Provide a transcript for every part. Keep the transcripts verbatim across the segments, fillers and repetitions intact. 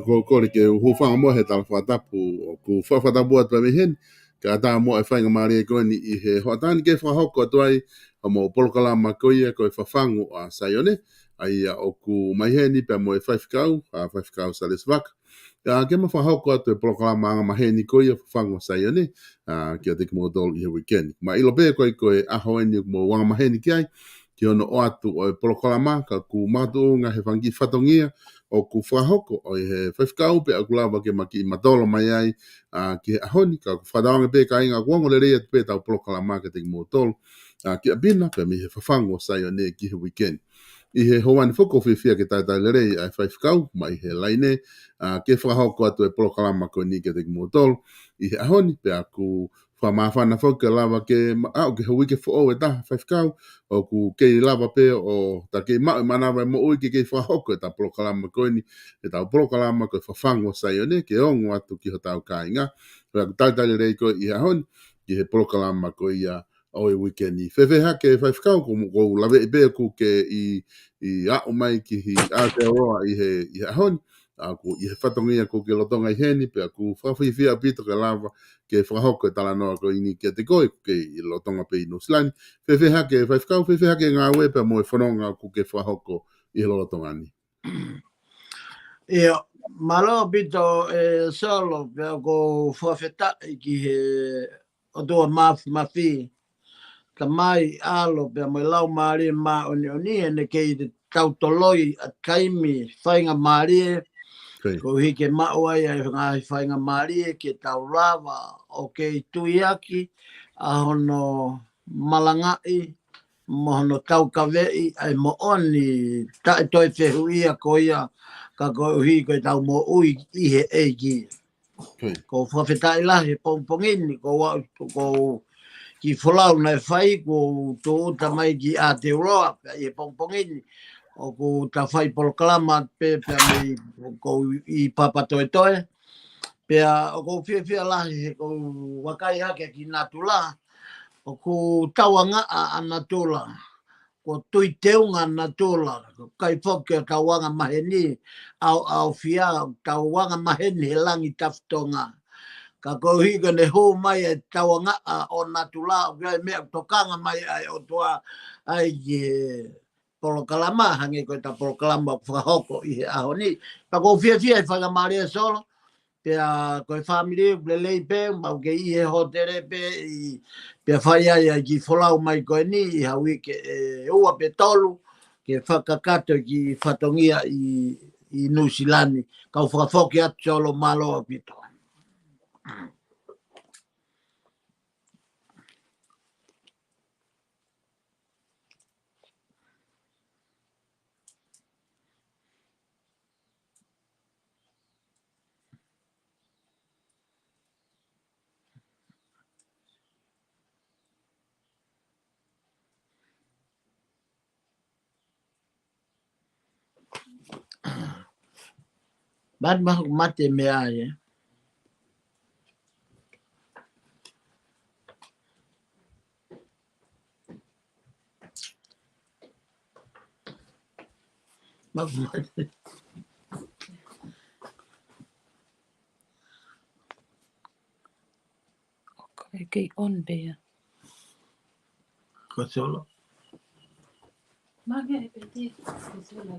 Ko, ko e kole ke u hūfanga mo e tala fakatapu, ʻoku fakatapu atu pē mei heni, kae ʻatā mo e faingamālie ko eni ʻi he hoʻatā ni ke fakahoko atu ai hoʻomou polokalama ko ia ko e Fafangu ʻa Saione, ʻa ia ʻoku ʻomai heni pea mo e faifekau, ʻa Faifekau Salesi Vaka. ʻA, ke ma fakahoko atu e polokalama angamaheni ko ia Fafangu ʻa Saione, ʻa, kiate kimoutolu ʻi he uike ni. Ma ʻilo pē ko e, ko e ʻaho eni ʻoku mou angamaheni ki ai, ki hono ʻoatu ʻo e polokalama, ka ʻoku makatuʻunga he fanga kiʻi fatongia ʻoku fakahoko ʻo e he faifekau pea ʻoku lava ke ma kiʻi matolo mai ai, ʻa, ki he ʻaho ni, ka ʻoku fakatauange pē kāinga ʻoku ongo lelei atu pē ʻetau polokalama kiate kimoutolu, ʻa, ki ʻapi na, pea mei he Fafangu ʻa Saione ki he uike ni. ʻI he ʻaho ni foki ʻoku fiefia ke talitali lelei ʻa e faifekau, mai he laine, ʻa, ke fakahoko atu e polokalama ko eni kiate kimoutolu, ʻi he ʻaho ni, pea ʻoku fakamāfana foki ke lava ke ma-, ʻa, ʻoku ke houʻi ke foʻou e taha faifekau, ʻoku kei lava pē ʻo ta kei maʻu e manava e moʻui ke kei fakahoko ʻetau polokalama ko eni, ʻetau polokalama ko e Fafangu ʻa Saione, ke ongo atu ki hotau kāinga. Pea ʻoku talitali lelei koe ʻi he ʻaho ni, ki he polokalama ko ia ʻo e uike ni. Fēfē hake faifekau, ko mo-, ʻoku ou laveʻi pē ʻoku ke ʻi, ʻi aʻu mai ki he Aotearoa ʻi he, ʻi he ʻaho ni, ʻa, ʻoku ʻi he fatongia ʻoku ke lolotonga ʻi heni, pea ʻoku fakafiefia ʻaupito ke lava ke fakahoko e talanoa ko eni kiate koe ʻoku ke ʻi lolotonga pē ʻi Nuʻusila ni. Fēfē hake faifekau, fēfē hake ngāue pea mo e fononga ʻoku ke fakahoko ʻi he lolotonga ni. ʻIo, mālō ʻaupito ē Solo, pea ʻoku ou fakafetaʻi ki he ʻOtua Māfimafi, Tamai, ʻAlo, pea mo e Laumālie Māʻoniʻoni, ʻene kei tau toloi ʻa e taimi faingamālie, Koeʻuhi. koeʻuhi ke maʻu ai ʻa e ngaahi faingamālie ke tau lava ʻo kei tuiaki ʻa hono malangaʻi mo hono taukaveʻi ʻa e moʻoni taʻe toe fehuʻia ko ia ka koeʻuhi ko ʻetau moʻui ʻi he ʻEiki. Koeʻuhi. ʻOku ou fakafetaʻi lahi he pongipongi ni, ʻoku ou, ʻoku ou kiʻi folau naʻe fai, ʻoku ou tūʻuta mai ki Aotearoa, pea ʻi he pongipongi ni, ʻoku ta fai polokalama pē, pea mei, ʻoku ou ʻi Papatoetoe. Pea ʻoku ou fiefia lahi he ʻoku ou vakai hake ki natula, ʻoku tauangaʻa ʻa natula. Ko e tui teunga natula, ʻoku ʻikai foki ʻo tau angamaheni, ʻaoʻaofia, tau angamaheni he langi tafitonga. Ka koeʻuhi ko ʻene hū mai e tauangaʻa ʻo natula, ʻoku ʻi ai e meʻa ʻoku tokanga mai ai ʻOtua ai ki he polokalama, hangē ko ʻeta polokalama ʻoku fakahoko ʻi he ʻaho ni. Pea ʻoku ou fiefia he faingamālie Solo, pea ko e fāmili ʻoku lelei pē, mau kei ʻi he hōtele pē, ʻi, pea fai ai ʻa e kiʻi folau mai ko eni ʻi ha uike ʻe ua pe tolu, ke fakakakato e kiʻi fatongia ʻi, ʻi Nuʻusila ni. Kau fakafoki atu Solo, mālō ʻaupito. Mate, mate, mate meʻa ai, ē. Mate, mate. ʻOku kei on pē ia. Ko Solo. Mage e peti, ko Solo.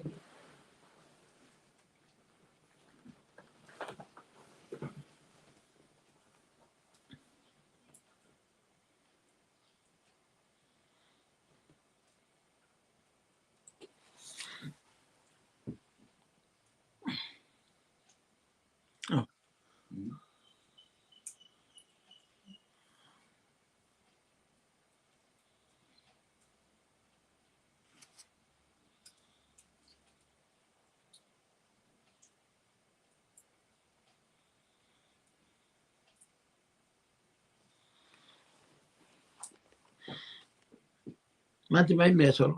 Mate mai meʻa Solo.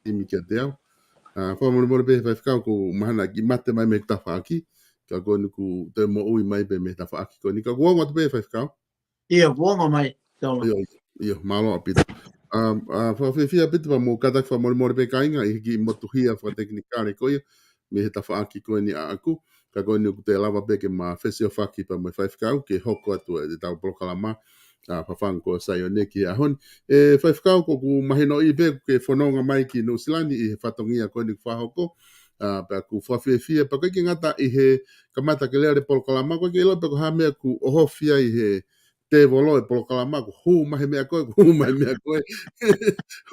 ʻImi kiate au. ʻA, fakamolemole pē Faifekau, ʻoku mahalo kiʻi mate mai mei he tafaʻaki. Ka ko eni kuo toe moʻui mai pē mei he tafaʻaki ko eni. Ka kuo ongo atu pē Faifekau. ʻIo, kuo ongo mai, Solo. ʻIo, ʻio, mālō ʻaupito. ʻA, ʻa, fakafiefia ʻaupito pea mou kātaki fakamolemole pē kāinga ʻi he kiʻi motuhia fakatekinikale ko ia mei he tafaʻaki ko eni ʻaʻaku. Ka ko eni ʻoku toe lava pē ke ma fesiofaki pea mo e Faifekau ke hoko atu ʻetau polokalama, ʻa, Fafanga ko Saione ki he ʻaho ni. ʻE Faifekau, ʻoku mahinoʻi pē ʻoku ke fononga mai ki Nuʻusila ni ʻi he fatongia ko eni kuo fakahoko. ʻA, pea ʻoku fakafiefia, pea ʻikai ke ngata ʻi he kamata ke lele polokalama, ʻoku ʻikai ke ʻilo pe ko e hā e meʻa ʻoku ʻohofi ai ʻe he tēvolo e polokalama, ʻoku hū mai he meʻa ko ē, ʻoku hū mai he meʻa ko ē.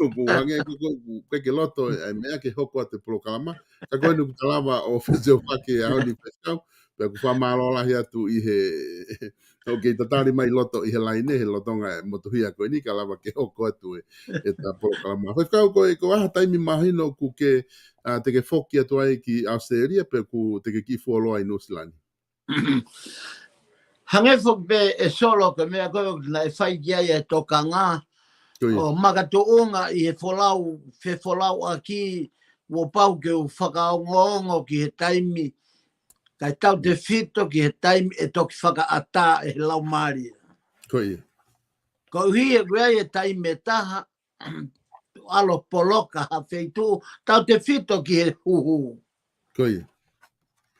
ʻOku hangē ko ē, ʻoku ʻikai ke loto e meʻa ke hoko atu e polokalama. Ka ko eni ʻoku ta lava ʻo fesiofaki he ʻaho ni Faifekau, pea ʻoku fakamālō lahi atu ʻi he, ʻoku kei tatali mai loto ʻi he laine, he lolotonga e motuhia ko eni, ka lava ke hoko atu e, ʻeta polokalama. Faifekau, ko e, ko e hā e taimi mahino ʻoku ke, ʻa, te ke foki atu ai ki ʻAositelēlia, pe ʻoku te ke kiʻi fuoloa ʻi Nuʻusila ni? Hangē foki pē ʻe Solo ko e meʻa ko ē ʻoku naʻe fai ki ai e tokanga. Ko ia. ʻO makatuʻunga ʻi he folau, fefolauʻaki, kuo pau ke u fakaongoongo ki he taimi, kae tautefito ki he taimi ʻe toki fakaʻatā ʻe he Laumālie. Ko ia. Koeʻuhi ʻoku ʻi ai e taimi ʻe taha, ʻalu ʻo poloka ha feituʻu, tautefito ki he huhu. Ko ia.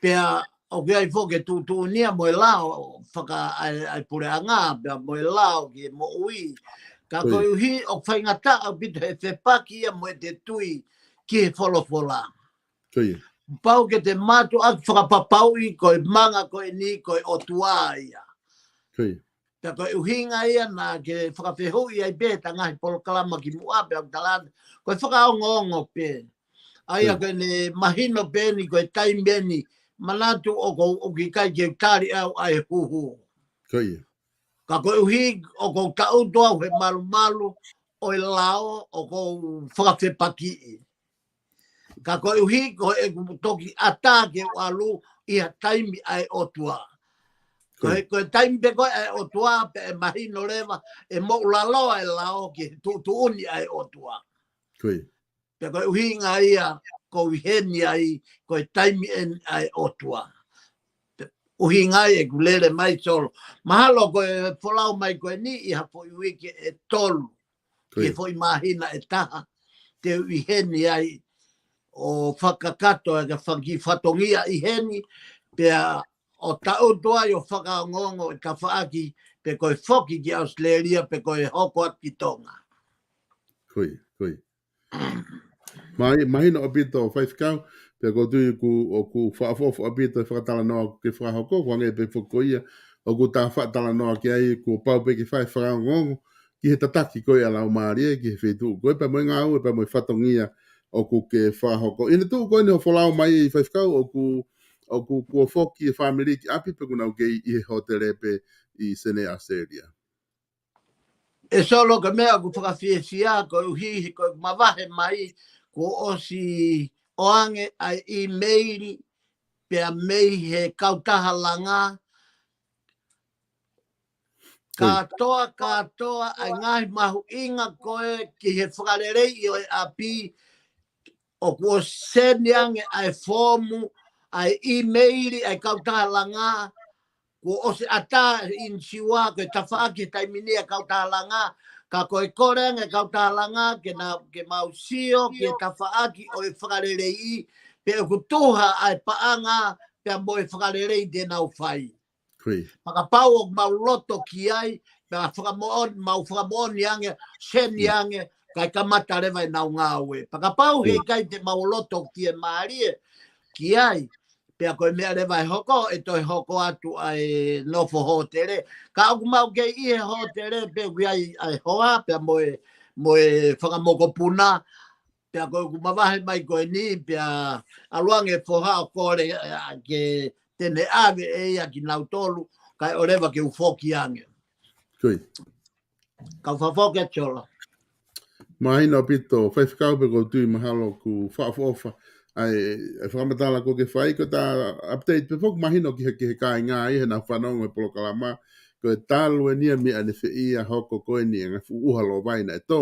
Pea ʻoku ʻi ai foki e tuʻutuʻuni ia mo e lao faka-, ʻa e, ʻa e puleʻanga, pea mo e lao ki he moʻui. Ka Ko ia. koeʻuhi ʻoku faingataʻa ʻaupito he fepaki ia mo ʻete tui ki he folofola. Ko ia. Pau ke te mātuʻaki fakapapauʻi ko e manga ko eni ko e ʻOtua ia. Ko ia. Pea ko e ʻuhinga ia naʻa ke fakafehuʻi ai pē ʻeta ngaahi polokalama kimuʻa pea ʻoku tala atu, ko e fakaongoongo pē. ʻA ia Ko ia. ko ʻene mahino pē eni ko e taimi eni, manatu ʻoku ou, ʻoku ʻikai ke u tali au ʻa e huhu. Ko ia. Ka koeʻuhi ʻoku ou taʻutu au he malumalu ʻo e lao ʻoku ou fakafepakiʻi. Ka koeʻuhi ko ʻeku toki ʻatā ke u ʻalu ʻi ha taimi ʻa e ʻOtua. Ko Ko ia. e, ko e taimi pē ko ē ʻa e ʻOtua pea ʻe mahino leva ʻe moʻulaloa e lao ki he tuʻutuʻuni ʻa e ʻOtua. Ko ia. Pea ko e ʻuhinga ia ʻoku ou ʻi heni ai, ko e taimi eni ʻa e ʻOtua. Pea ʻuhinga ia ʻeku lele mai Solo. Mahalo ko e folau mai ko eni ʻi ha foʻi uike ʻe tolu. Ko Ki he ia. foʻi māhina ʻe taha. Te u ʻi heni ai ʻo fakakakato e ka faki fatongia ʻi heni. Pea ʻo taʻutu ai ʻo fakaongoongo e tafaʻaki pe ko e foki ki ʻAositelēlia pe ko e hoko atu ki Tonga. Koia, koia. Mai, mahino ʻaupito faifekau, pea ʻoku ou tui ʻoku, ʻoku fakaʻofoʻofa ʻaupito e fakatalanoa ʻoku ke fakahoko, ʻoku hangē pē foki ko ia ʻoku ta faʻa talanoa ki ai, kuo pau pē ke fai e fakaongoongo ki he tataki ko ia ʻa e Laumālie, ki he feituʻu ko ia, pea mo e ngāue, pea mo e fatongia ʻoku ke fakahoko. ʻI he tuʻu ko eni hoʻo folau mai faifekau ʻoku, ʻoku kuo foki e fāmili ki ʻapi pe ʻoku nau kei ʻi he hōtele pē ʻi Senē ʻAositelēlia. ʻE Solo, ko e meʻa ʻoku fakafiefia koeʻuhi he ko e mavahe mai kuo ʻosi ʻoange ʻa e ʻīmeili pea mei he kautaha langa kātoa, kātoa ʻa e ngaahi mahuʻinga ko ē ki he fakaleleiʻi ʻo e ʻapi, ʻoku ʻosi seni ange ʻa e foomu, ʻa e ʻīmeili, ʻa e kautaha langa, kuo ʻosi ʻatā ʻi Siua, ko e tafaʻaki he taimi ni ʻa e kautaha langa, ka ko e kole ange ʻa e kautaha langa ke na, ke mau sio ki he tafaʻaki ʻo e fakaleleiʻi, pe ʻoku tuha ʻa e paʻanga pea mo e fakalelei te nau fai. Fakapau ʻoku mau loto ki ai, pea fakamoʻoni, mau fakamoʻoni ange, seni ange, kae kamata leva ʻenau ngāue. Fakapau he ʻikai te mau loto fiemālie ki ai, pea ko e meʻa leva ʻe hoko, ʻe toe hoko atu ʻa e nofo hōtele. Ka ʻoku mau kei ʻi he hōtele, pea ʻoku ʻi ai ʻa e hoa, pea mo e, mo e fakamokopuna, pea ko ʻeku mavahe mai ko eni, pea ʻalu ange e foha ʻo kole, ʻa, ke te ne ʻave ʻe ia kinautolu, kae ʻoleva ke u foki ange. Koia. Kau fakafoki atu Solo. Mahino ʻaupito, faifekau, pea ʻoku ou tui mahalo ʻoku fakaʻofoʻofa ʻa e, ʻa e fakamatala ʻoku ke fai, ko ʻeta update pē foki mahino ki he, ki he kāinga ʻi heʻenau fanongo he polokalama, ko e talu eni ia mei ʻanefē ia hoko ko eni e ngaahi fuʻu ʻuha lovai naʻe tō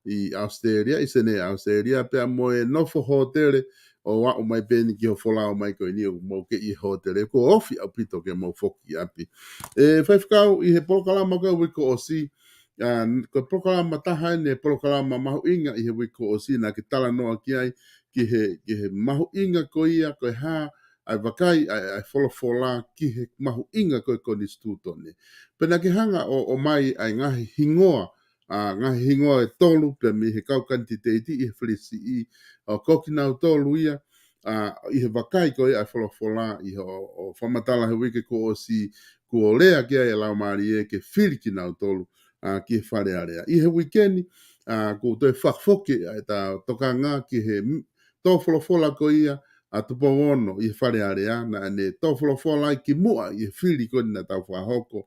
ʻi ʻAositelēlia, ʻi Senē ʻAositelēlia, pea mo e nofo hōtele ʻo aʻu mai pē eni ki hoʻo folau mai ko eni ʻoku mou kei ʻi he hōtele, kuo ofi ʻaupito ke mou foki ʻapi. ʻE faifekau, ʻi he polokalama ko ē uike kuo ʻosi, ʻa, ko e polokalama taha eni e polokalama mahuʻinga ʻi he uike kuo ʻosi naʻa ke talanoa ki ai, ki he, ki he mahuʻinga ko ia, ko e hā ʻa e vakai ʻa e, ʻa e folofola ki he mahuʻinga ko e konisitūtone. Pea naʻa ke hanga ʻo, ʻomai ʻa e ngaahi hingoa, ʻa, ngaahi hingoa ʻe tolu pea mei he kau kanititeiti ʻi he fili siʻi, ʻa, ko kinautolu ia, ʻa, ʻi he vakai ko ia ʻa e folofola ʻi hoʻo, hoʻo fakamatala he uike kuo ʻosi, kuo lea ki ai e Laumālie ke fili kinautolu, ʻa, ki he Fale Alea. ʻI he uike ni, ʻa, kuo toe fakafoki ʻa ʻeta tokanga ki he m-, tō folofola ko ia ʻa Tupou Ono ʻi he Fale Alea, naʻa ne tō folofola ai kimuʻa ʻi he fili ko eni naʻa tau fakahoko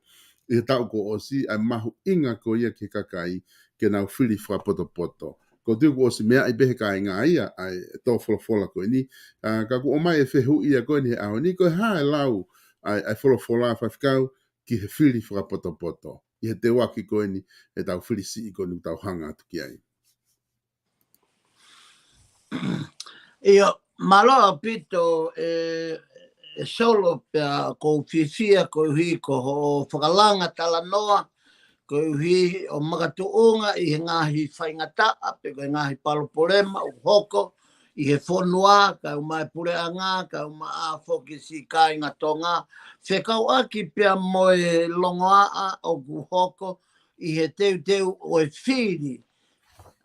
ʻi he taʻu kuo ʻosi, ʻa e mahuʻinga ko ia ki he kakai ke nau fili fakapotopoto. ʻOku ou tui kuo ʻosi meaʻi pē he kāinga ia ʻa e tō folofola ko eni, ʻa, ka kuo ʻomai e fehuʻi ia ko eni he ʻaho ni, ko e hā e lau ʻa e, ʻa e folofola faifekau ki he fili fakapotopoto ʻi he teuaki ko eni ʻetau fili siʻi ko eni ʻoku tau hanga atu ki ai. ʻIo, mālō ʻaupito ʻe, ʻe Solo, pea ʻoku ou fiefia koeʻuhi ko hoʻo fakalanga talanoa, koeʻuhi ʻo makatuʻunga ʻi he ngaahi faingataʻa, pe ko e ngaahi palopalema ʻoku hoko ʻi he fonua, kae ʻumaʻā e puleʻanga, kae ʻumaʻā foki siʻi kāinga Tonga, fekauʻaki pea mo e longoaʻa ʻoku hoko ʻi he teuteu ʻo e fili.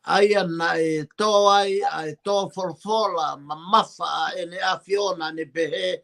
ʻA ia naʻe tō ai ʻa e tō folofola mamafa ʻa ʻEne ʻAfio naʻa ne pehē,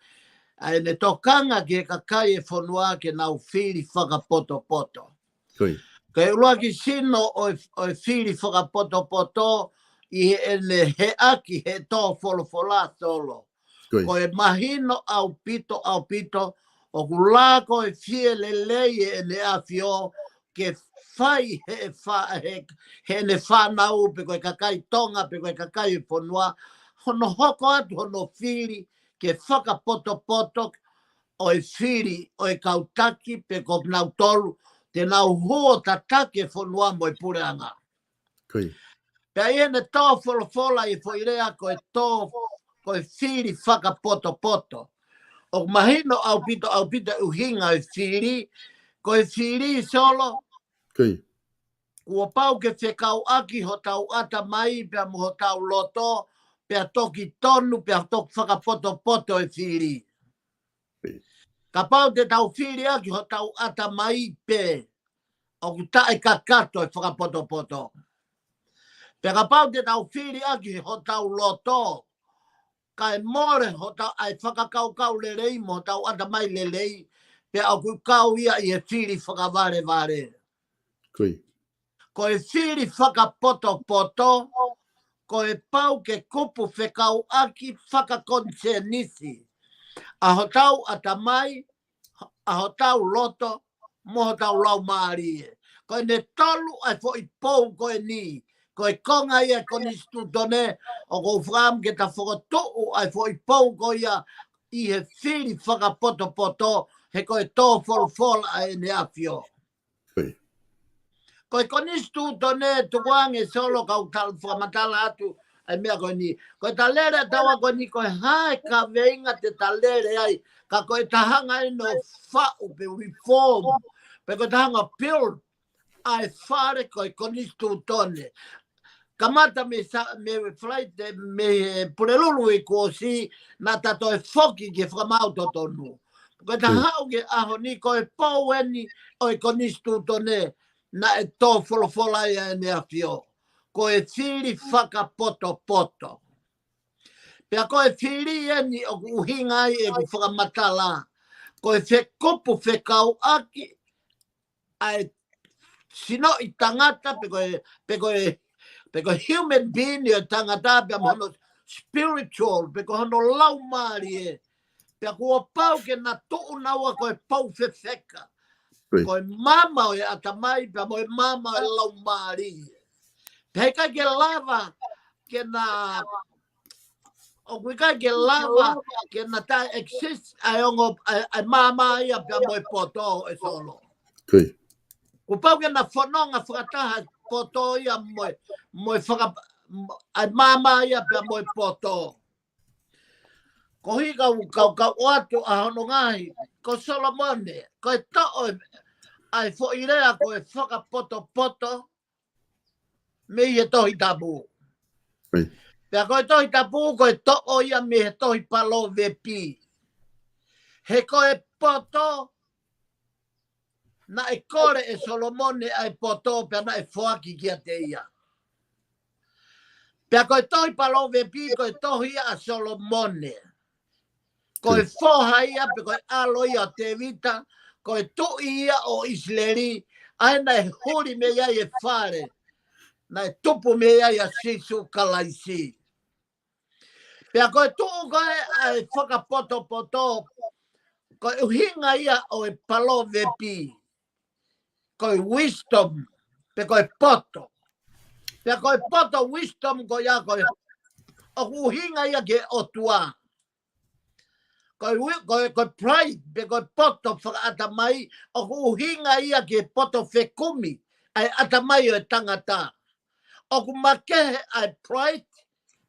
ʻa ʻene tokanga ki he kakai e fonua ke nau fili fakapotopoto. Ko ia. Ko e ʻuluaki sino ʻo e, ʻo e fili fakapotopoto ʻi heʻene heʻaki he tō folofola Solo. Ko ia. Ko e mahino ʻaupito, ʻaupito, ʻoku laka ʻo e fie lelei ʻEne ʻAfio ke fai he fa-, he, heʻene fānau pe ko e kakai Tonga, pe ko e kakai e fonua, hono hoko atu hono fili ke fakapotopoto ʻo e fili ʻo e kau taki pe ko kinautolu te nau hū ʻo tataki e fonua mo e puleʻanga. Ko ia. Pea ʻi heʻene tō folofola ʻi he foʻi lea ko e tō, ko e fili fakapotopoto. ʻOku mahino ʻaupito, ʻaupito e ʻuhinga e fili, ko e fili Solo. Ko ia. Kuo pau ke fekauʻaki hotau ʻatamai pea mo hotau loto, pea toki tonu, pea toki fakapotopoto e fili. Kapau te tau fili ʻaki hotau ʻatamai pē, ʻoku taʻekakato e fakapotopoto. Pea kapau te tau fili ʻaki hotau loto, kae mole hotau ʻai fakakaukau lelei mo hotau ʻatamai lelei, pea ʻoku kau ia ʻi he fili fakavalevale. Kui. Ko e fili fakapotopoto, ko e pau ke kupu fekauʻaki fakakonisēnisi ʻa hotau ʻatamai, ʻa hotau loto, mo hotau laumālie. Ko ʻene tolu ʻa e foʻi pou ko eni, ko e konga ia e konisitūtone, ʻoku ou fakaʻamu ke ta fokotuʻu ʻa e foʻi pou ko ia ʻi he fili fakapotopoto, he ko e tō folofola ʻa ʻEne ʻAfio. Kui. Ko e konisitūtone tukuange Solo kau tala fakamatala atu ʻa e meʻa ko eni. Ko e ta lele ʻa taua ko eni ko e hā e kaveinga te ta lele ai. Ka ko e ta hanga ʻe no faʻu pe reform. Pe ko e ta hanga build ʻa e fale ko e konisitūtone. Kamata mei sa, mei Falaite, mei he Pulelulu ʻi kuo ʻosi, naʻa ta toe foki ke fakamaau totonu. Ko e ta haʻu ki he ʻaho ni ko e pou eni ʻo e konisitūtone naʻe tō folofola ai ʻa ʻEne ʻAfio. Ko e fili fakapotopoto. Pea ko e fili eni ʻoku ʻuhinga ai ʻeku fakamatala. Ko e fekupu fekauʻaki ʻa e sinoʻi tangata, pe ko e, pe ko e, pe ko e human being ʻo e tangata, pea mo hono spiritual, pe ko hono laumālie. Pea kuo pau ke na tuʻu naua ko e pou fefeka. Ko e maama ʻo e ʻatamai, pea mo e maama ʻo e laumālie. Pea ʻikai ke lava, ke na, ʻoku ʻikai ke lava, ke na taʻe exist, ʻa e ongo, ʻa e, ʻa e maama ia pea mo e poto ʻe Solo. Kui. Kuo pau ke na fononga fakataha poto ia mo e, mo e faka, ʻa e maama ia pea mo e poto. Ko hika u kau kau atu ʻa hono ngaahi, ko Solomone, ko e toʻo e, ʻa e foʻi lea ko e fakapotopoto, mei he Tohi Tapu. Kui. Pea ko e Tohi Tapu, ko e toʻo ia mei he Tohi Palovepi. He ko e poto, naʻe kole ʻe Solomone ʻa e poto, pea naʻe foaki kiate ia. Pea ko e Tohi Palovepi, ko e tohi ʻa Solomone. Ko e foha ia, pe ko e ʻalo ia ʻo Tēvita, ko e tuʻi ia ʻo ʻIsileli, ʻa ē naʻe huli mei ai e fale, naʻe tupu mei ai ʻa Sīsū Kalaisi. Pea ko e tuʻu ko ē ʻa e fakapotopoto, ko e ʻuhinga ia ʻo e Palovepi, ko e wisdom, pe ko e poto. Pea ko e poto wisdom ko ia ko e, ʻoku ʻuhinga ia ki he ʻOtua. Ko e wi-, ko e, ko e pride, pe ko e poto fakaʻatamai, ʻoku ʻuhinga ia ki he poto fekumi ʻa e ʻatamai ʻo e tangata. ʻOku makehe ʻa e pride,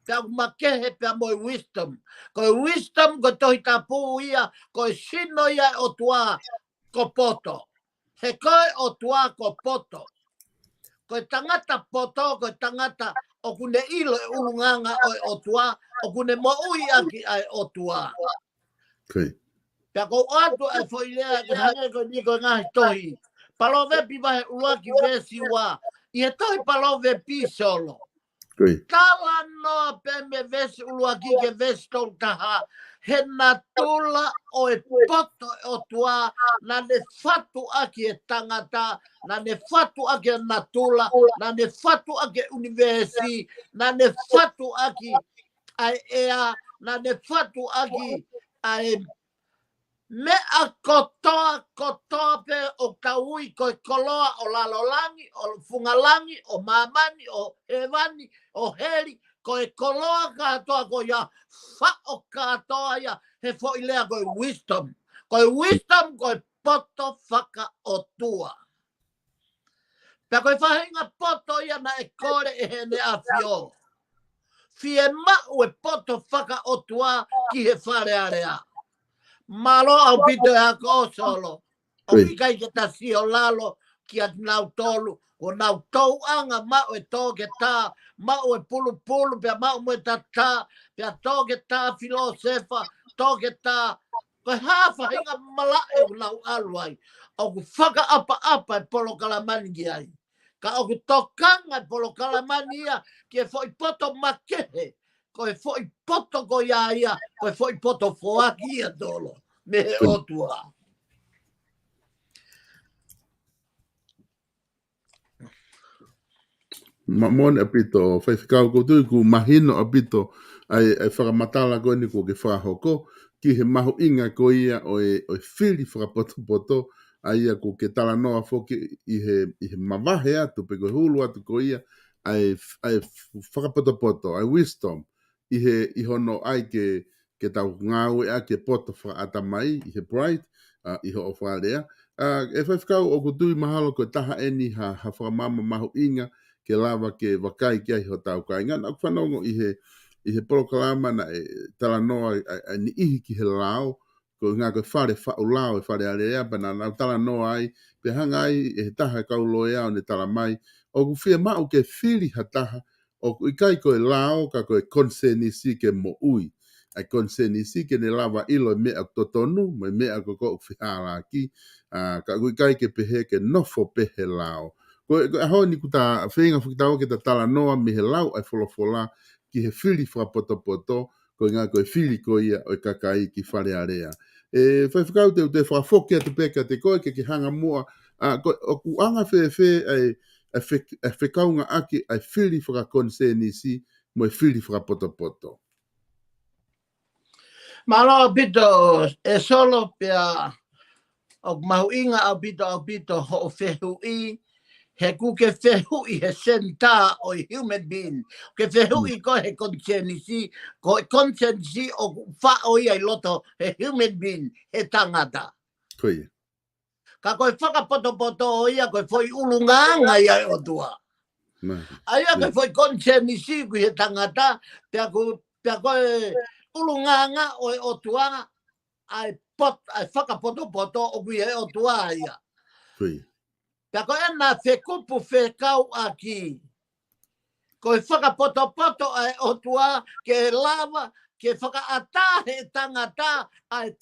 pea ʻoku makehe pea mo e wisdom. Ko e wisdom, ko e Tohi Tapu ia, ko e sino ia ʻo e ʻOtua, ko poto. He ko e ʻOtua ko poto. Ko e tangata poto, ko e tangata ʻoku ne ʻilo e ʻulungaanga ʻo e ʻOtua, ʻoku ne moʻui ʻaki ʻa e ʻOtua. Kui. Pea ko ʻoatu ʻa e foʻi lea, ke hangē ko eni ko e ngaahi tohi. Palovepi vahe ʻuluaki veesi ua. ʻI he tohi Palovepi Solo. Kui. Talanoa pē mei he veesi ʻuluaki ki he veesi tolu taha. He natula ʻo e poto ʻo e ʻOtua, naʻa ne fatu ʻaki e tangata, naʻa ne fatu ʻaki e natula, naʻa ne fatu ʻaki e ʻunivēsi, naʻa ne fatu ʻaki ʻa e ʻea, naʻa ne fatu ʻaki ʻa e meʻa kotoa, kotoa pē ʻoku tau ui ko e koloa ʻo lalo langi, ʻo funga langi, ʻo māmani, ʻo hēvani, ʻo heli, ko e koloa kātoa ko ia, faʻo kātoa ia, he foʻi lea ko e wisdom. Ko e wisdom, ko e poto fakaʻotua. Pea ko e faʻahinga poto ia naʻe kole ʻe heʻene ʻAfio. Fiemaʻu e poto fakaʻotua ki he Fale Alea. Mālō ʻaupito e ako Solo. ʻOku ʻikai ke ta sio lalo kia nautolu. Ko nau tauʻanga maʻu e toketā, maʻu e pulupulu, pea maʻu mo e tatā, pea toketā filōsefa, toketā Ko e hā faʻahinga malaʻe ʻoku nau ʻalu ai? ʻOku fakaʻapaʻapa e polokalama ni ki ai. Ka ʻoku tokanga e polokalama ni ia ki he foʻi poto makehe. Ko e foʻi poto ko ia ia, ko e foʻi poto foaki ia Tolo mei he ʻOtua. Māmoni ʻaupito, Faifekau, ʻoku ou tui ʻoku mahino ʻaupito ʻa e, ʻa e fakamatala ko eni kuo ke fakahoko ki he mahuʻinga ko ia ʻo e, ʻo e fili fakapotopoto, ʻa ia kuo ke talanoa foki ʻi he, ʻi he mavahe atu pe ko e hulu atu ko ia ʻa e, ʻa e fakapotopoto, ʻa e wisdom, ʻi he, ʻi hono ʻai ke, ke tau ngāueʻaki e poto fakaʻatamai, ʻi he pride, ʻa, ʻi hoʻo fakalea. ʻA, ʻe Faifekau, ʻoku ou tui mahalo ko e taha eni ha, ha fakamaama mahuʻinga ke lava ke vakai ki ai hotau kāinga. Naʻa ku fanongo ʻi he, ʻi he polokalama naʻe talanoa ʻa, ʻa e niʻihi ki he lao, ko e ʻuhinga ko e fale faʻu lao, e Fale Alea, pea naʻa nau talanoa ai, pea hanga ai ʻe he taha e kau loea ʻo ne tala mai, ʻoku fiemaʻu ke fili ha taha, ʻoku ʻikai ko e lao ka ko e konisēnisi ke moʻui. ʻA e konisēnisi ke ne lava ʻilo e meʻa ʻoku totonu, mo e meʻa ko ē ʻoku fehālaaki, ʻa, ka ʻoku ʻikai ke pehē ke nofo pē he lao. Ko e, ko e ʻaho ni kuo ta feinga foki taua ke ta talanoa mei he lau ʻa e folofola ki he fili fakapotopoto, ko e ʻuhinga ko e fili ko ia ʻo e kakai ki Fale Alea. ʻE Faifekau, te u toe fakafoki atu pē kiate koe ke ke hanga muʻa, ʻa, ko, ʻoku anga fēfē ʻa e, ʻa e fe-, ʻa e fekaungāʻaki ʻa e fili fakakonisēnisi mo e fili fakapotopoto? Mālō ʻaupito, ʻe Solo, pea ʻoku mahuʻinga ʻaupito, ʻaupito hoʻo fehuʻi, he ʻoku ke fehuʻi he senitā ʻo e human being. Ke fehuʻi ko e he konisēnisi, ko e konisēnisi ʻoku faʻo ia ʻi loto he human being, he tangata. Ko ia. Ka ko e fakapotopoto ia ko e foʻi ʻulungaanga ia ʻa e ʻOtua. Mālie. ʻA ia ko e foʻi konisēnisi ʻoku ʻi he tangata, pea ko, pea ko e ʻulungaanga ʻo e ʻOtua, ʻa e pot-, ʻa e fakapotopoto ʻoku ʻi he ʻOtua ia. Ko ia. Pea ko ʻena fekupu fekauʻaki. Ko e fakapotopoto ʻa e ʻOtua ke lava ke fakaʻatā he tangata ʻa e,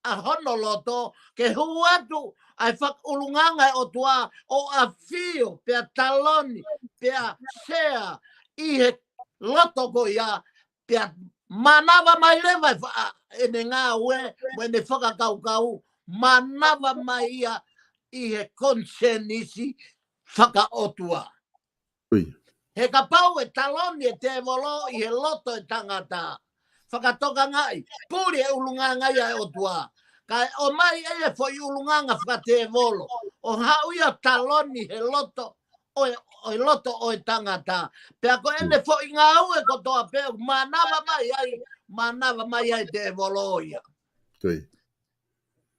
ʻa hono loto, ke hū atu ʻa e fakaʻulungaanga ʻa e ʻOtua ʻo ʻafio, pea taloni, pea sea ʻi he loto ko ia, pea mānava mai leva e fa-, ʻene ngāue, mo ʻene fakakaukau, mānava mai ia ʻi he konisēnisi fakaʻotua. Ui. He kapau ʻe taloni e tēvolo ʻi he loto e tangata, fakatokangaʻi, puli e ʻulungaanga ia ʻa e ʻOtua. Kae ʻomai ʻe ia e foʻi ʻulungaanga fakatēvolo, ʻo haʻu ia ʻo taloni he loto ʻo e, ʻo e loto ʻo e tangata. Pea ko ʻene foʻi ngāue kotoa pē ʻoku mānava mai ai, mānava mai ai e tēvolo ia. Ko ia.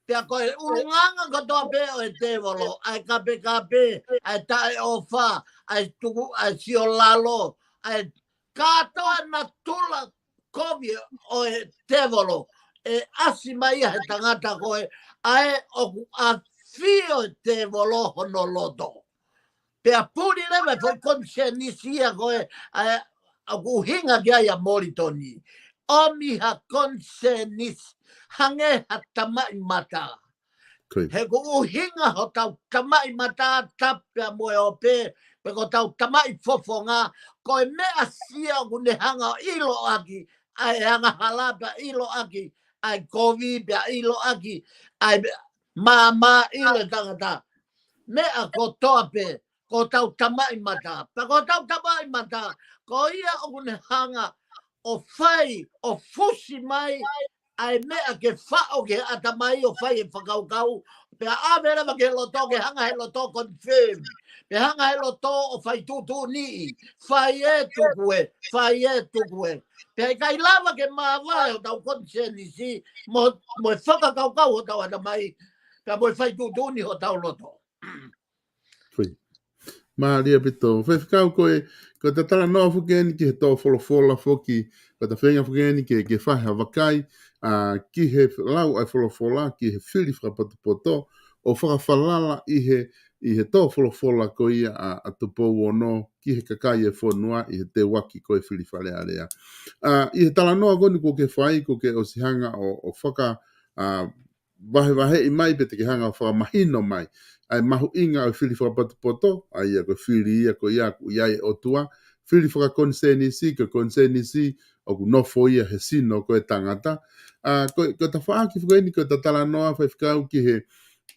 Pea ko e ʻulungaanga kotoa pē ʻo e tēvolo, ʻa e kapekape, ʻa e taʻeʻofa, ʻa e tuku, ʻa e siolalo, ʻa e kātoa natula kovi ʻo e tēvolo, ʻe ʻasi mai ia he tangata ko ē, ʻa ē ʻoku ʻafio e tēvolo hono loto. Pea puli leva e foʻi konisēnisi ia ko ē, ʻa ē ʻoku ʻuhinga ki ai ʻa Molitoni. ʻOmi ha konisēnisi, hangē ha tamaʻi mata. Ko ia. He ko e ʻuhinga hotau tamaʻi mata tapu pea mo e ope, pe ko hotau tamaʻi fofonga, ko e meʻa sia ʻoku ne hanga ʻo ʻiloʻaki ʻa e angahala pea ʻiloʻaki ʻa e kovi pea ʻiloʻaki ʻa e meʻa, māmā ʻilo e tangata. Meʻa kotoa pē, ko hotau tamaʻi mata. Pea ko hotau tamaʻi mata, ko ia ʻoku ne hanga ʻo fai, ʻo fusi mai ʻa e meʻa ke faʻo ki he ʻatamai ʻo fai e fakakaukau, pea ʻave leva ki he loto ke hanga he loto confirm. Pea hanga he loto ʻo fai tuʻutuʻuni, fai ē tuku ē, fai ē tuku ē. Pea ʻikai lava ke māvae hotau konisēnisi, mo, mo e fakakaukau hotau ʻatamai, pea mo e fai tuʻutuʻuni hotau loto. Fai. Mālie ʻaupito. Faifekau, ko e, ko e talanoa foki eni ki he tō folofola foki, ko e feinga foki eni ke, ke fai ha vakai, ʻa, ki he lau ʻa e folofola, ki he fili fakapotopoto, ʻo fakafalala ʻi he, ʻi he tō folofola ko ia ʻa, ʻa Tupou Ono, ki he kakai e fonua, ʻi he teuaki ko e fili Fale Alea. ʻA, ʻi he talanoa ko eni kuo ke fai, kuo ke ʻosi hanga ʻo, ʻo faka, ʻa, vahevaheʻi mai pe te ke hanga ʻo fakamahino mai ʻa e mahuʻinga ʻo e fili fakapotopoto, ʻa ia ko e fili ia ko ia ʻoku ʻi ai e ʻOtua, fili fakakonisēnisi, ko e konisēnisi ʻoku nofo ia he sino ko e tangata. ʻA, ko, ko e tafaʻaki foki eni ko e talanoa faifekau ki he,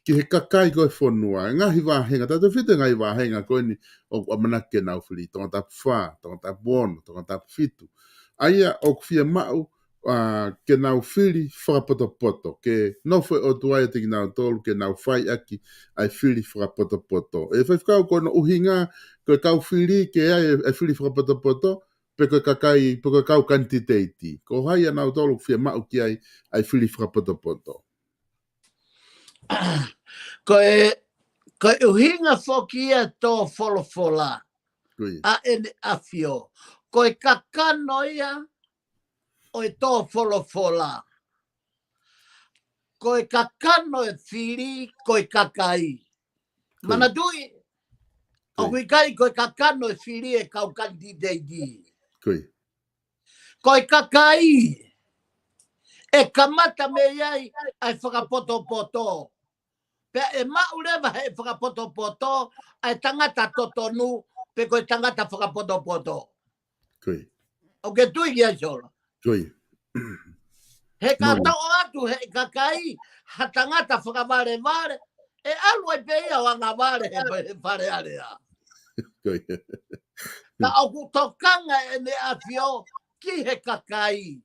ki he kakai ko e fonua. Ngaahi vāhenga, tautefito ngaahi vāhenga ko eni ʻoku ʻamanaki ke nau fili, Tongatapu fā, Tongatapu ono, Tongatapu fitu. ʻA ia ʻoku fiemaʻu ʻa, ke nau fili fakapotopoto, ke nofo e ʻOtua ʻiate kinautolu, ke nau fai ʻaki ʻa e fili fakapotopoto. ʻE faifekau, ko hono ʻuhinga, ko e kau fili ke ʻai e, e fili fakapotopoto, pe ko e kakai, pe ko e kau kanititeiti. Ko hai ʻanautolu ʻoku fiemaʻu ki ai ʻa e fili fakapotopoto. Ko e, ko e ʻuhinga foki ia tō folofola. Ko ia. ʻA ʻEne ʻAfio. Ko e kakano ia ʻo e tō folofola. Ko e kakano e fili, ko e kakai. Ko ia. Manatuʻi, Ko ia. ʻoku ʻikai ko e kakano e fili e kau kanititeiti. Ko ia. Ko e kakai. ʻE kamata mei ai ʻa e fakapotopoto. Pea ʻe maʻu leva he fakapotopoto ʻa e tangata totonu, pe ko e tangata fakapotopoto. Ko ia. ʻOku ke tui ki ai, Solo? Ko ia. He ka Mālō. Toʻo atu he kakai ha tangata fakavalevale, ʻe ʻalu ai pē ia ʻo angavale he, he Fale Alea. Ko ia. Ka ʻoku tokanga ʻEne ʻAfio ki he kakai.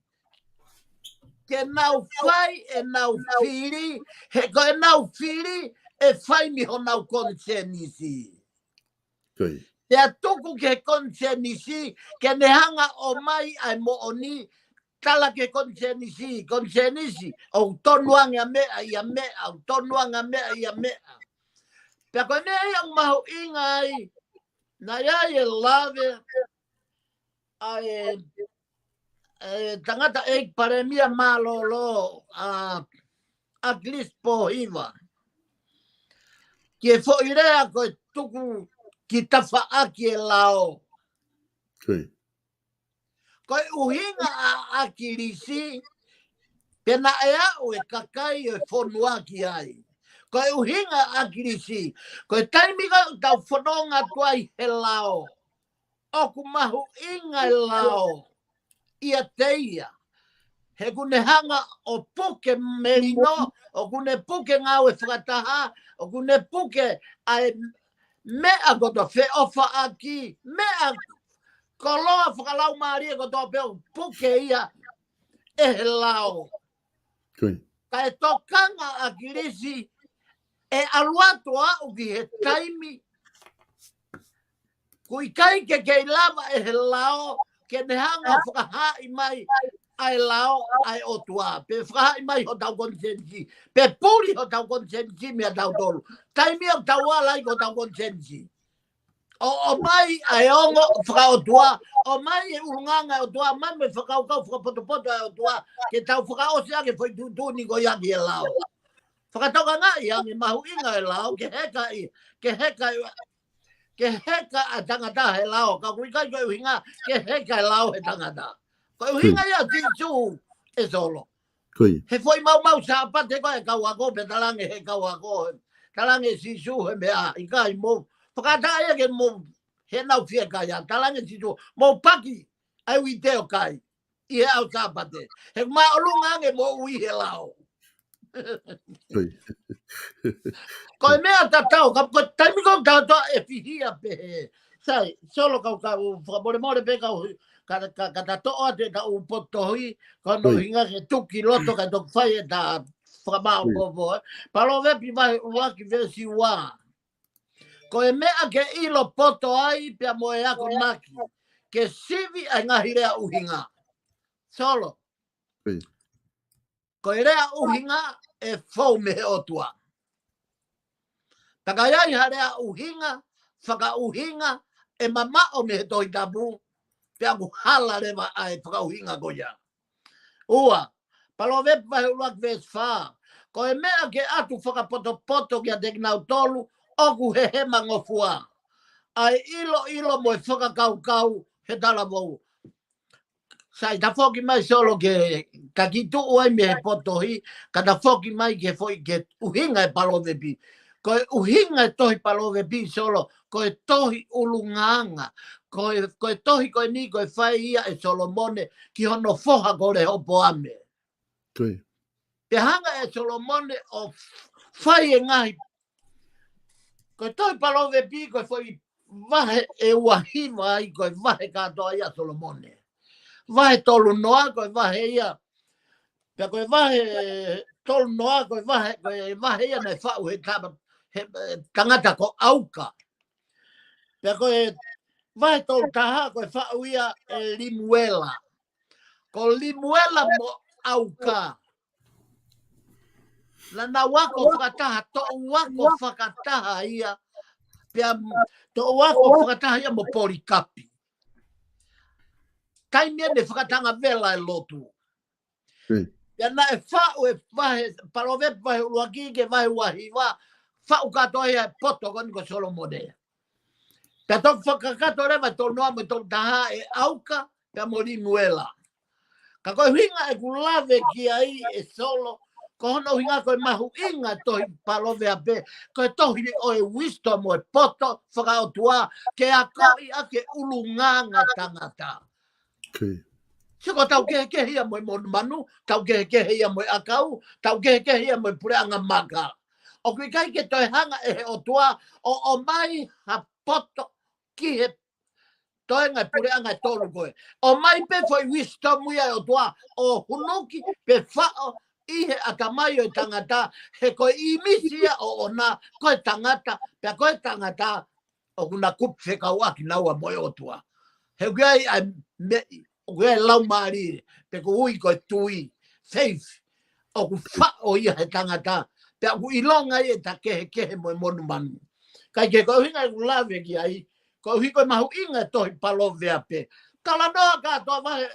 Ke nau fai ʻenau fili, he ko ʻenau fili ʻe fai mei honau konisēnisi. Ko ia. Pea tuku ki he konisēnisi, ke ne hanga ʻo ʻomai ʻa e moʻoni, tala ki he konisēnisi, konisēnisi, ʻoku tonu ange ʻa meʻa ʻi ha meʻa, ʻoku tonu ange ʻa meʻa ʻi ha meʻa. Pea ko e meʻa ia ʻoku mahuʻinga ai, naʻe ʻi ai e lave, ʻa e, e tangata ʻeiki palēmia mālōlō, ʻa, ʻAkilisi Pōhiva. Ki he foʻi lea ko e tuku ki tafaʻaki e lao. Ko ia. Ko e ʻuhinga ʻa ʻAkilisi, pe naʻe aʻu e kakai e fonua ki ai. Ko e ʻuhinga ʻa ʻAkilisi, ko e taimi ko ē ʻoku tau fononga atu ai he lao. ʻOku mahuʻinga e lao ʻiate ia. He ʻoku ne hanga ʻo puke melino, ʻoku ne puke ngāue fakataha, ʻoku ne puke ʻa e meʻa kotoa, feʻofaʻaki, meʻa koloa fakalaumālie kotoa pē ʻoku puke ia ʻe he lao. Ko ia. Kae tokanga ʻa ʻAkilisi ʻe ʻalu atu ʻo aʻu ki he taimi ʻoku ʻikai ke kei lava ʻe he lao ke ne hanga ʻo fakahaaʻi mai ʻa e lao ʻa e ʻOtua, pe fakahaaʻi mai hotau konisēnisi, pe puli hotau konisēnisi meiate kitautolu. Taimi ʻoku tau ala ai ki hotau konisēnisi. ʻO, ʻomai ʻa e ongo fakaʻotua, ʻomai e ʻulungaanga ʻo e ʻOtua, ʻomai mo e fakakaukau fakapotopoto ʻa e ʻOtua, ke tau fakaʻosi ʻaki e foʻi tuʻutuʻuni ko ia ki he lao. Fakatokangaʻi ange mahuʻinga e lao, ke heka ʻi, ke heka ʻi, ke heka ʻa e tangata he lao, ka ʻoku ʻikai ko e ʻuhinga, ke heka e lao he tangata. Ko e ʻuhinga ia ʻa Sīsū ʻe Solo. Ko ia. He foʻi maumau Sāpate ko e kau ako, pe talaange he kau ako, talaange Sīsū he meʻa, ʻikai mou. Fakataha ia ke mou, he nau fiekaia, talaange Sīsū, mou paki ʻa e uite ʻo kai ʻi he ʻaho Sāpate. He māʻolunga ange moʻui he lao. Ko ia. Ko e meʻa tatau, ka ko e taimi ko ē ʻoku tau toʻa e fihia pehē. Sai, Solo, kau, kau fakamolemole pē kau, ka, ka, ka ta toʻo atu ʻetau poto tohi, ko hono ʻuhinga ke tuku ki loto kae toki fai ʻeta fakamaʻopoʻopo, ē. Palōvepi vahe ʻuluaki veesi ua. Ko e meʻa ke ʻilo poto ai pea mo e akonaki, ke sivi ʻa e ngaahi lea ʻuhinga. Solo. Ko e lea ʻuhinga ʻe fou mei he ʻOtua. Pea ka ʻi ai ha lea ʻuhinga, fakaʻuhinga, ʻe mamaʻo mei he Tohi Tapu, pea ʻoku hala leva ʻa e fakaʻuhinga ko ia. Ua, Palōvepi vahe ʻuluaki veesi fā. Ko e meʻa ke ʻatu fakapotopoto kiate kinautolu ʻoku hehemangofua, ʻa e ʻiloʻilo mo e fakakaukau he talavou. Sai, ta foki mai Solo ke ta kiʻi tuʻu ai mei he potohi, ka ta foki mai ke foʻi ke ʻuhinga e Palovepi. Ko e ʻuhinga e tohi Palovepi Solo, ko e tohi ʻulungaanga. Ko e, ko e tohi ko eni, ko e fai ia ʻe Solomone ki hono foha ko Lehopoame. Ko ia. Pea hanga ʻe Solomone ʻo fai e ngaahi. Ko e tohi Palovepi, ko e foʻi vahe ʻe ua hiva ai, ko e vahe kātoa ia ʻa Solomone. Vahe tolu noa, ko e vahe ia. Pea ko e vahe tolu noa, ko e vahe, ko e vahe ia naʻe faʻu he tama, he, he tangata ko ʻAuka. Pea ko e vahe tolu taha, ko e faʻu ia ʻe Limuela. Ko Limuela mo ʻAuka. Naʻa nau ako fakataha, toʻu ako fakataha ia. Pea toʻu ako fakataha ia mo Polikapi. Taimi ʻene fakatanga vela e lotu. Pea naʻe faʻu e vahe, Palovepi vahe ʻuluaki ki he vahe ua hiva, faʻu kātoa ia he poto ko eni ko Solomone. Pea toki fakakakato leva tolu noa mo tolu taha ʻe ʻAuka, pea mo Limuela. Ka ko e ʻuhinga ʻeku lave ki ai ʻe Solo, ko hono ʻuhinga ko e mahuʻinga tohi Palovepi, ko e tohi ʻo e wisdom ʻo e poto fakaʻotua, ke akoʻi ʻaki e ʻulungaanga tangata. Sio ko tau kehekehe ia mo e monumanu, tau kehekehe ia mo e ʻakau, tau kehekehe ia mo e puleʻanga maka. ʻOku ʻikai ke toe hanga ʻe he ʻOtua ʻo ʻomai ha poto ki he toenga e puleʻanga ʻe tolu ko ē. ʻOmai pē foʻi wisdom ia ʻa e ʻOtua ʻo hunuki pe faʻo ʻi he ʻatamai ʻo e tangata, he ko e ʻīmisi ia ʻoʻona, ko e tangata, pea ko e tangata ʻoku na kupu fekauʻaki naua mo e ʻOtua. He ʻoku ʻi ai ʻa e meʻi, ʻoku ʻi ai e laumālie, pe ko e ui ko e tui, faith, ʻoku faʻo ia he tangata, pea ʻoku ʻilonga ia ʻeta kehekehe mo e monumanu. Kae kehe ko e ʻuhinga ʻeku lave ki ai, ko e ʻuhi ko e mahuʻinga e tohi Palovepi. Talanoa kātoa vahe,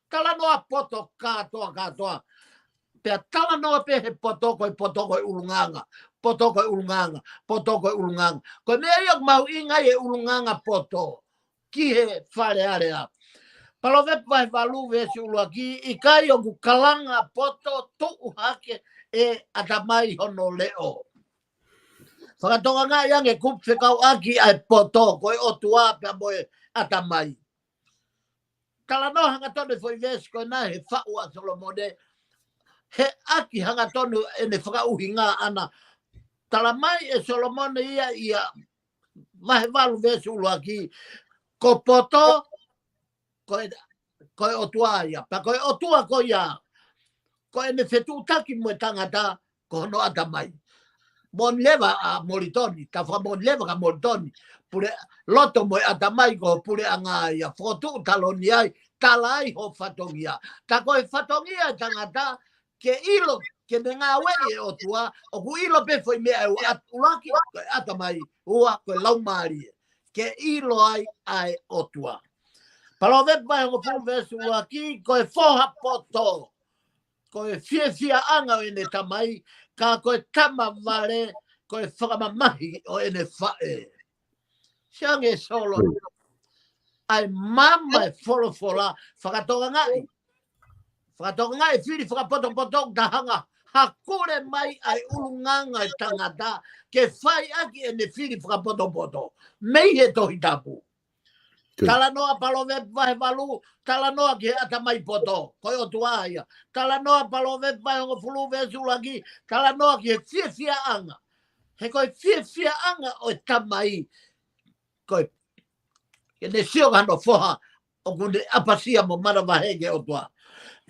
talanoa poto kātoa kātoa. Pea talanoa pē he poto ko e poto ko e ʻulungaanga. Poto ko e ʻulungaanga. Poto ko e ʻulungaanga. Ko e meʻa ia ʻoku mahuʻinga ai e ʻulungaanga poto ki he Fale Alea. Palovepi vahe valu veesi ʻuluaki, ʻikai ʻoku kalanga poto tuʻu hake ʻe ʻatamai hono leʻo. Fakatokangaʻi ange kupu fekauʻaki ʻa e poto, ko e ʻOtua pea mo e ʻatamai. Talanoa hangatonu e foʻi veesi ko ena he faʻu ʻa Solomone, he ʻaki hangatonu ʻene fakaʻuhinga ʻana. Talamai ʻe Solomone ia ʻi he vahe valu veesi ʻuluaki, ko poto, ko e, ko e ʻOtua ia. Pea ko e ʻOtua ko ia, ko ʻene fetuʻutaki mo e tangata, ko hono ʻatamai. Moʻoni leva ʻa Molitoni, ta fakamoʻoni leva kia Molitoni. Pule, loto mo e ʻatamai ko e puleʻanga ia, fokotuʻu taloni ai, tala ai ho fatongia. Ta ko e fatongia e tangata, ke ʻilo, ke ne ngāueʻi e ʻOtua, ʻoku ʻilo pē foʻi meʻa ʻe ua, ʻuluaki, ko e ʻatamai, ua, ko e laumālie. Ke ʻilo ai ʻa e ʻOtua. Palovepi vahe hongofulu veesi ʻuluaki, ko e foha poto, ko e fiefiaʻanga ʻo ʻene tamai, ka ko e tama vale, ko e fakamamahi ʻo ʻene faʻē. Sio ange Solo. ʻA e maama e folofola, fakatokangaʻi. Fakatokangaʻi e fili fakapotopoto, ta hanga hakule mai ʻa e ʻulungaanga e tangata, ke fai ʻaki ʻene fili fakapotopoto. Mei he Tohi Tapu. Talanoa Palovepi vahe valu, talanoa ki he ʻatamai poto, ko e ʻOtua ia. Talanoa Palovepi vahe hongofulu veesi ʻuluaki, talanoa ki he fiefiaʻanga. He ko e fiefiaʻanga ʻo e tamai, ko e, ke ne sio ki hono foha, ʻoku ne ʻapasia mo manavahē ki he ʻOtua.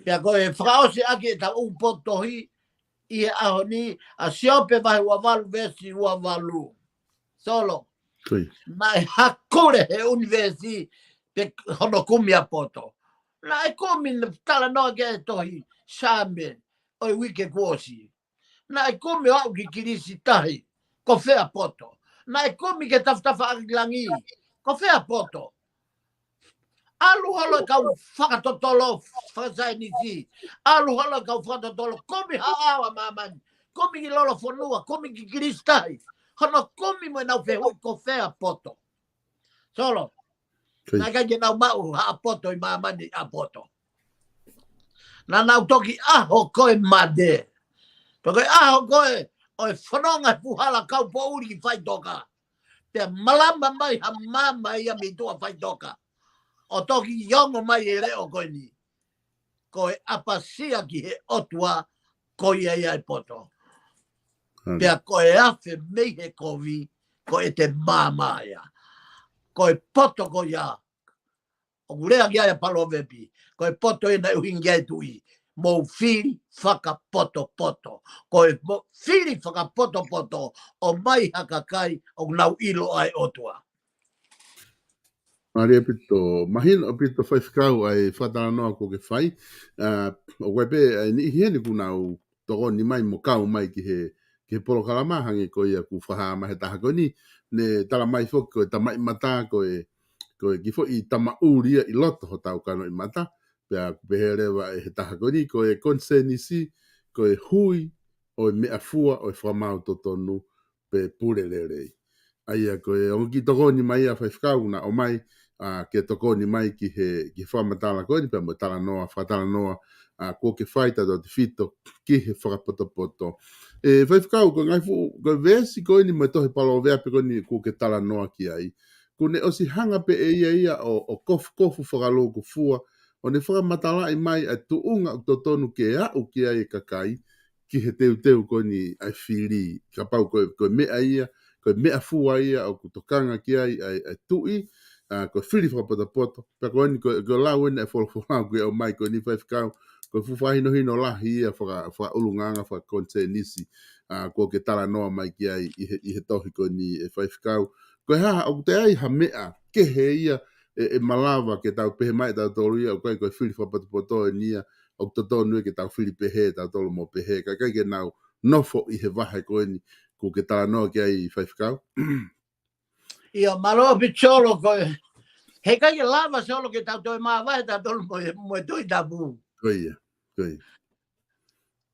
Pea ko e fakaʻosi ʻaki ʻeta ʻū potohi, ʻi he ʻaho ni, ʻa Siope vahe ua valu veesi ua valu. Solo. Naʻe hakule he ʻunivēsi pe hono kumi ʻa poto. Naʻe kumi, talanoa ki ai e tohi Saame ʻo e uike kuo ʻosi. Naʻe kumi ʻo aʻu ki Kilisi tahi, ko fē ʻa poto? Naʻe kumi ki he tafatafa ʻa langi, ko fē ʻa poto? ʻAlu holo e kau fakatotolo fakasaienisi. ʻAlu holo e kau fakatotolo, kumi ha ʻao ʻa māmani. Kumi ki lolofonua, kumi ki Kilisi tahi. Hono kumi mo ʻenau fehuʻi ko fē ʻa poto? Solo. Naʻe ʻikai ke nau maʻu ha poto ʻi māmani ʻa poto. Naʻa nau toki ʻaho ko ē mate. Pea ko e ʻaho ko ē ʻo e fononga he puhala kaupoʻuli ki Faitoka. Pea malama mai ha maama ia mei tuʻa Faitoka. ʻO toki ongo mai e leʻo ko eni. Ko e ʻapasia ki he ʻOtua ko ia ia e poto. Pea ko e afe mei he kovi, ko e te māmā ia. Ko e poto ko ia, ʻoku lea ki ai ʻa Palovepi, ko e poto ena ʻuhinga ki ai e tuʻi, mou fili fakapotopoto. Ko e mo-, fili fakapotopoto, ʻomai ha kakai, ʻoku nau ʻilo ʻa e ʻOtua. Mālie ʻaupito, mahino ʻaupito faifekau ʻa e fakatalanoa kuo ke fai. ʻA, ʻoku ʻi ai pē ʻa e niʻihi heni kuo nau tokoni mai mo kau mai ki he, ki he polokalama hangē ko ia kuo fakahā mai he taha ko eni. Ne tala mai foki ko e tamaʻimata, ko e, ko e kiʻi foʻi tamaʻuli ia ʻi loto hotau kanoʻimata. Pea ʻoku pehē leva ʻe he taha ko eni, ko e konisēnisi, ko e hui ʻo e meʻafua ʻo e fakamaau totonu pe pule lelei. ʻA ia ko e ongo kiʻi tokoni mai ʻa faifekau naʻe ʻomai, ʻa, ke tokoni mai ki he, ki he fakamatala ko eni, pea mo e talanoa, fakatalanoa, ʻa, kuo ke fai tautautefito ki he fakapotopoto. ʻE faifekau, ko e ngaahi fuʻu, ko e veesi ko eni mo e tohi Palovepi ko eni kuo ke talanoa ki ai. Kuo ne ʻosi hanga pē ʻe ia ia ʻo, ʻo kofukofu fakalūkufua, ʻo ne fakamatalaʻi mai ʻa e tuʻunga ʻoku totonu ke aʻu ki ai e kakai, ki he teuteu ko eni ʻa e fili, kapau ko e, ko e meʻa ia, ko e meʻafua ia ʻoku tokanga ki ai ʻa e, ʻa e tuʻi, ʻa, ko e fili fakapotopoto, pea ko eni ko e, ko e lau eni ʻa e folofola kuo ʻomai ko eni faifekau, ko e fuʻu fakahinohino lahi ia faka-, fakaʻulungaanga fakakonisēnisi, ʻa, kuo ke talanoa mai ki ai ʻi he, ʻi he tohi ko eni ʻe faifekau. Ko e hā, ʻoku toe ʻi ai ha meʻa kehe ia ʻe, ʻe malava ke tau pehē mai ʻe tautolu ia, ʻoku ʻikai ko e fili fakapotopoto eni ia, ʻoku totonu ia ke tau fili pehē, tautolu mo pehē, ka ʻikai ke nau nofo ʻi he vahe ko eni kuo ke talanoa ki ai faifekau. ʻIo, mālō ʻaupito Solo ko e. Heʻikai ke lava Solo ke tau toe māvae tautolu mo e, mo e Tohi Tapu. Ko ia, ko ia.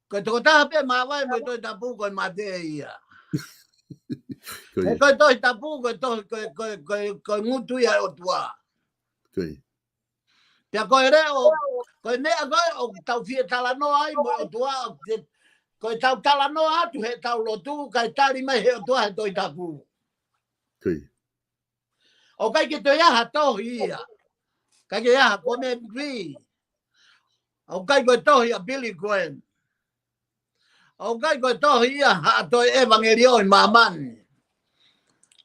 Ko e tokotaha pē māvae mo e Tohi Tapu ko e mate ia. Ko ia. He ko e Tohi Tapu, ko e tohi, ko e, ko e, ko e, ko e ngutu ia ʻo e ʻOtua. Ko ia. Pea ko e leʻo, ko e meʻa ko ē ʻoku tau fie talanoa ai mo e ʻOtua, ʻoku te, ko e tau talanoa atu he tau lotu, kae tali mai he ʻOtua he Tohi Tapu. Ko ia. ʻOku ʻikai ke toe ʻi ai ha tohi ia. ʻIkai ke ʻi ai ha commentary. ʻOku ʻikai ko e tohi ʻa Billy Graham. ʻOku ʻikai ko e tohi ia ha toe ʻevangeliō ʻi māmani.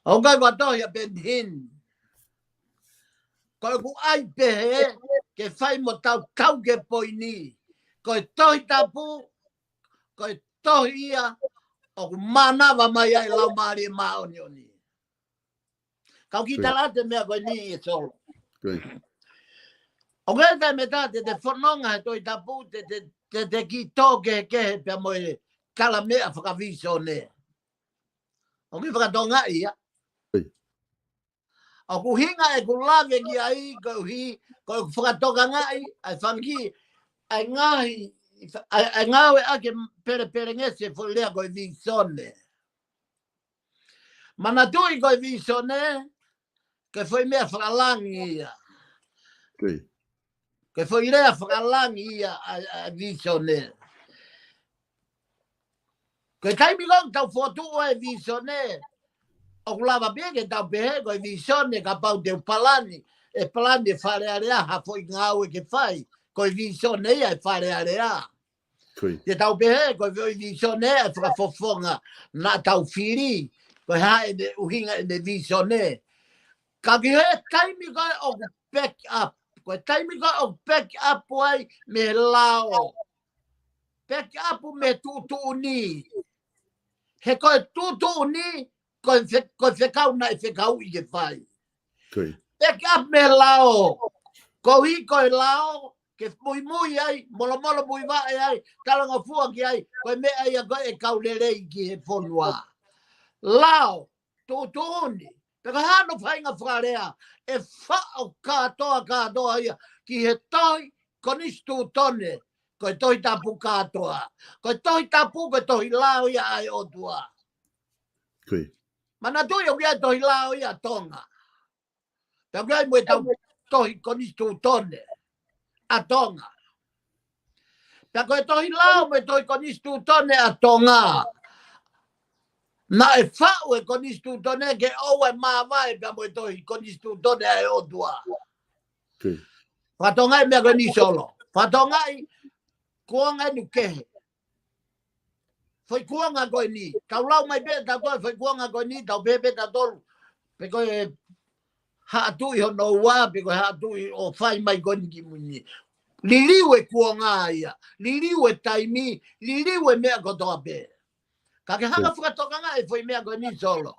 ʻOku ʻikai ko e tohi ʻa Ben Hinn. Ko ʻeku ʻai pehē ke fai mo tau tau ke poini. Ko e Tohi Tapu, ko e tohi ia ʻoku mānava mai ai Laumālie Māʻoniʻoni. Kau kiʻi Ko ia. tala atu e meʻa ko eni ʻe Solo. Ko ia. ʻOku ʻi ai e taimi ʻe taha te te fononga he Tohi Tapu, te, te, te, te kiʻi tō kehekehe pea mo e tala meʻa fakavīsone. ʻOku kiʻi fakatonga ia. Ko ia. ʻOku ʻuhinga ʻeku lave ki ai, koeʻuhi, ko ʻeku fakatokangaʻi, ʻa e fanga kiʻi, ʻa e ngaahi, ʻa e, ʻa e ngāueʻaki pelepelengesi e foʻi lea ko e vīsone. Manatuʻi ko e vīsone, ko e foʻi meʻa fakalangi ia. Ko ia. Ko e foʻi lea fakalangi ia ʻa, ʻa e vīsone. Ko e taimi ko ē ʻoku tau fokotuʻu ai e vīsone, ʻoku lava pē ke tau pehē ko e vīsone kapau te u palani, ʻe palani e Fale Alea ha foʻi ngāue ke fai, ko e vīsone ia e Fale Alea. Ko ia. Te tau pehē, ko e foʻi vīsone ʻa e fakafofonga naʻa tau fili, ko e hā ʻene ʻuhinga ʻene vīsone. Ka ki he taimi ko ē ʻoku back up, ko e taimi ko ē ʻoku back up ai mei he lao. Back up mei he tuʻutuʻuni. He ko e tuʻutuʻuni, ko e fe-, ko e fekau naʻe fekauʻi ke fai. Ko ia. Back up mei he lao. Koeʻuhi ko e lao, ke muimui ai, molomolo muivaʻe ai, talangofua ki ai, ko e meʻa ia ko ē ʻe kau lelei ki he fonua. Lao, tuʻutuʻuni, pe ko e hā hono faʻahinga fakalea, ʻe faʻo kātoa kātoa ia ki he tohi konisitūtone, ko e Tohi Tapu kātoa. Ko e Tohi Tapu, ko e tohi lao ia ʻa e ʻOtua. Ko ia. Manatuʻi ʻoku ʻi ai e tohi lao ia ʻa Tonga. Pea ko e ʻai mo e tau tohi konisitūtone ʻa Tonga. Pea ko e tohi lao mo e tohi konisitūtone ʻa Tonga, naʻe faʻu e konisitūtone ke ʻoua ʻe māvae pea mo e tohi konisitūtone ʻa e ʻOtua. Fakatonga e meʻa ko eni Solo. Fakatonga e kuonga ʻeni kehe. Foʻi kuonga ko eni. Tau lau mai pē, tau toe foʻi kuonga ko eni, tau pehē pē tautolu. Pe ko e Haʻa Tuʻi hono ua, pe ko e Haʻa Tuʻi ʻo fai mai ko eni ki mui ni. Liliu e kuonga ia. Liliu e taimi, liliu e meʻa kotoa pē. Ka ke hanga fakatokangaʻi e foʻi meʻa ko eni Solo.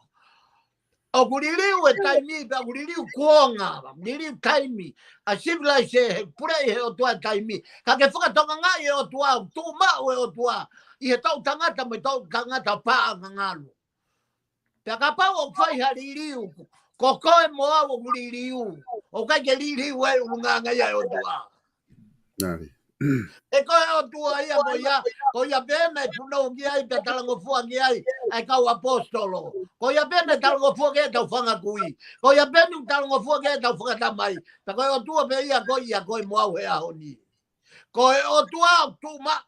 ʻOku liliu e taimi, pea ʻoku liliu kuonga, liliu taimi. ʻA civilization, he puleʻi he ʻOtua e taimi. Ka ke fakatokangaʻi e ʻOtua, ʻoku tuʻu maʻu e ʻOtua ʻi he toʻutangata mo e toʻutangata paʻanga ngalu. Pea kapau ʻoku fai ha liliu, ko koe mo au ʻoku liliu. ʻOku ʻikai ke liliu e ʻulungaanga ia e ʻOtua. He ko e ʻOtua ia, ko ia, ko ia pē naʻe punou ki ai, pea talangofua ki ai ʻa e kau ʻaposetolo. Ko ia pē naʻe talangofua ki ai ʻetau fanga kui. Ko ia pē naʻe talangofua ki ai ʻetau fakatamai. Pea ko e ʻOtua pē ia ko ia ko e mo au he ʻaho ni. Ko e ʻOtua ʻoku tuʻu maʻu.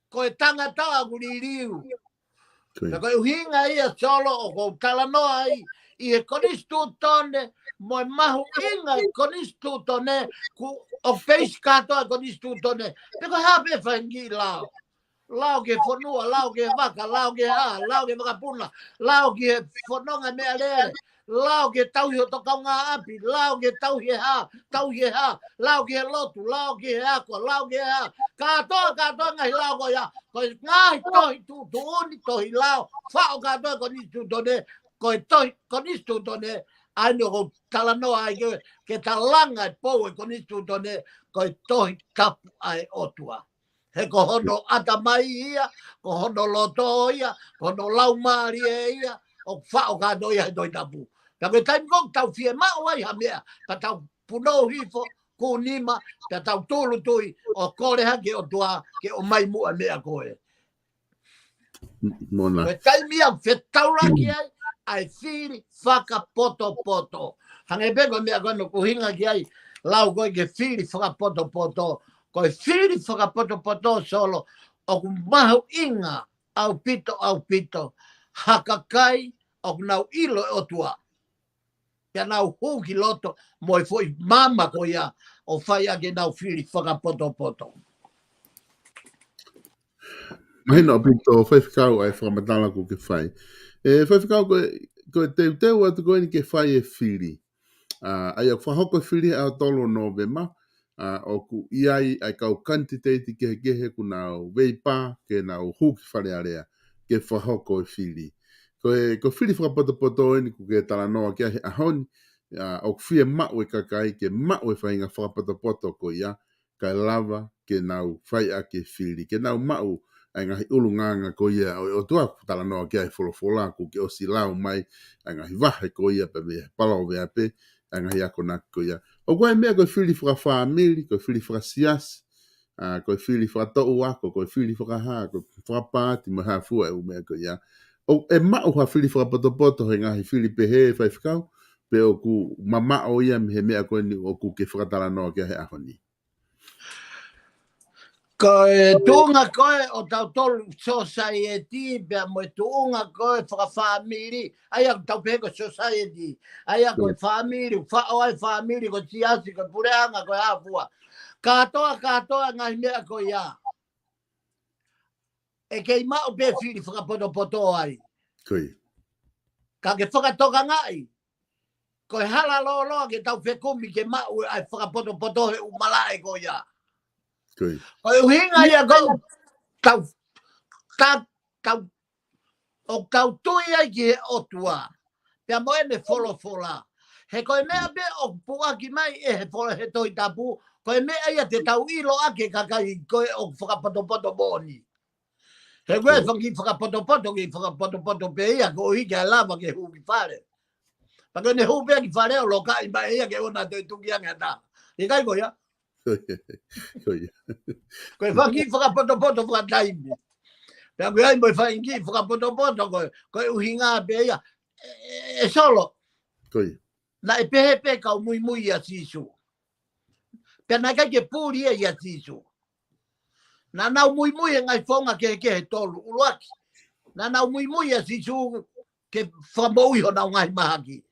Ko e tangata ʻoku liliu. Pea ko e ʻuhinga ia Solo ʻoku ou talanoa ai ʻi he konisitūtone, mo e mahuʻinga e konisitūtone, ʻoku peisi kātoa e konisitūtone. Pe ko e hā pē faʻahinga lao. Lao ki he fonua, lao ki he vaka, lao ki he hā, lao ki he vakapuna, lao ki he fononga meʻalele, lao ki he tauhi hoto kaungāʻapi, lao ki he tauhi e hā, tauhi e hā, lao ki he lotu, lao ki he ako, lao ki he hā. Kātoa, kātoa ngaahi lao ko ia, ko e ngaahi tohi tuʻutuʻuni, tohi lao, faʻo kātoa konisitūtone, ko e tohi konisitūtone, ʻa eni ʻoku ou talanoa ai ke, ke talanga e pou e konisitūtone, ko e tohi tapu ʻa e ʻOtua. He ko hono ʻatamai ia, ko hono loto ia, ko hono laumālie ia, ʻoku faʻo kātoa ia he tohi tapu. Pea ko e taimi ko ē ʻoku tau fiemaʻu ai ha meʻa, pea tau punou hifo, kū nima, pea tau tūʻulutui, ʻo kole hake ʻOtua, ke ʻomai muʻa meʻa ko ē. Mona. Ko e taimi ia ʻoku fetaulaki ai, ʻa e fili fakapotopoto. Hangē pē ko e meʻa ko ē naʻa ku ʻuhinga ki ai, lau ko ē ki he fili fakapotopoto. Ko e fili fakapotopoto Solo, ʻoku mahuʻinga ʻaupito, ʻaupito, ha kakai ʻoku nau ʻilo e ʻOtua. Pea nau hū ki loto mo e foʻi maama ko ia ʻo fai ʻaki ʻenau fili fakapotopoto. Mahino ʻaupito, Faifekau, ʻa e fakamatala kuo ke fai. ʻE, Faifekau, ko e, ko e teuteu atu ko eni ke fai e fili. ʻA, ʻa ia ʻoku fakahoko e fili he ʻaho tolu ʻo Nōvema, ʻa, ʻoku ʻi ai ʻa e kau kanititeiti kehekehe kuo nau veipā ke nau hū ki Fale Alea ke fakahoko e fili. Ko e, ko e fili fakapotopoto eni kuo ke talanoa ki ai he ʻaho ni, ʻa, ʻoku fiemaʻu e kakai ke maʻu e faʻahinga fakapotopoto ko ia, kae lava ke nau fai ʻaki e fili, ke nau maʻu ʻa e ngaahi ʻulungaanga ko ia ʻo e ʻOtua kuo talanoa ki ai e folofola, kuo ke ʻosi lau mai ʻa e ngaahi vahe ko ia pea mei he Palōveape, ʻa e ngaahi akonaki ko ia. ʻOku ʻi ai e meʻa ko e fili fakafāmili, ko e fili fakasiasi, ʻa, ko e fili fakatoʻuako, ko e fili fakahā, ko e fakapaati mo e hā fua e ʻū meʻa ko ia. ʻOku, ʻe maʻu ha fili fakapotopoto he ngaahi fili pehē, Faifekau, pe ʻoku mamaʻo ia mei he meʻa ko eni ʻoku ke fakatalanoa ki ai he ʻaho ni? Ko e tuʻunga ko ē ʻo tautolu society, pea mo e tuʻunga ko ē fakafāmili, ʻa ia ʻoku tau pehē ko e society, ʻa ia ko e fāmili, faʻo ʻa e fāmili, ko e siasi, ko e puleʻanga, ko e hā fua. Kātoa, kātoa ngaahi meʻa ko ia. ʻE kei maʻu pē fili fakapotopoto ai. Ka ke fakatokangaʻi, ko e hala lōloa ke tau fekumi ke maʻu ʻa e fakapotopoto he ʻū malaʻe ko ia. Ko e ʻuhinga ia ko ē tau, ta, tau, ʻoku tau tui ai ki he ʻOtua. Pea mo ʻene folofola. He ko e meʻa pē ʻoku puʻaki mai ʻe he folo he Tohi Tapu, ko e meʻa ia te tau ʻilo ʻaki e kakai ko ē ʻoku fakapotopoto moʻoni. He ko e fanga kiʻi fakapotopoto, kiʻi fakapotopoto pē ia, koeʻuhi ke lava ke hū ki fale. Pea ko ʻene hū pē ki fale ʻo lokaʻi mai ia ke ʻoua toe tuki ange ha taha. ʻIkai ko ia? Ko e fanga kiʻi fakapotopoto fakataimi. Pea ko e ʻai mo e fanga kiʻi fakapotopoto, ko e, ko e ʻuhinga pē ia. ʻE, ʻe, ʻe Solo. Naʻe pehē pē kau muimui ʻia Sīsū. Pea naʻe ʻikai ke puli ia ʻia Sīsū. Naʻa nau muimui he ngaahi founga kehekehe ʻe tolu. ʻUluaki, naʻa nau muimui ʻia Sīsū ke fakamoʻui honau ngaahi mahaki.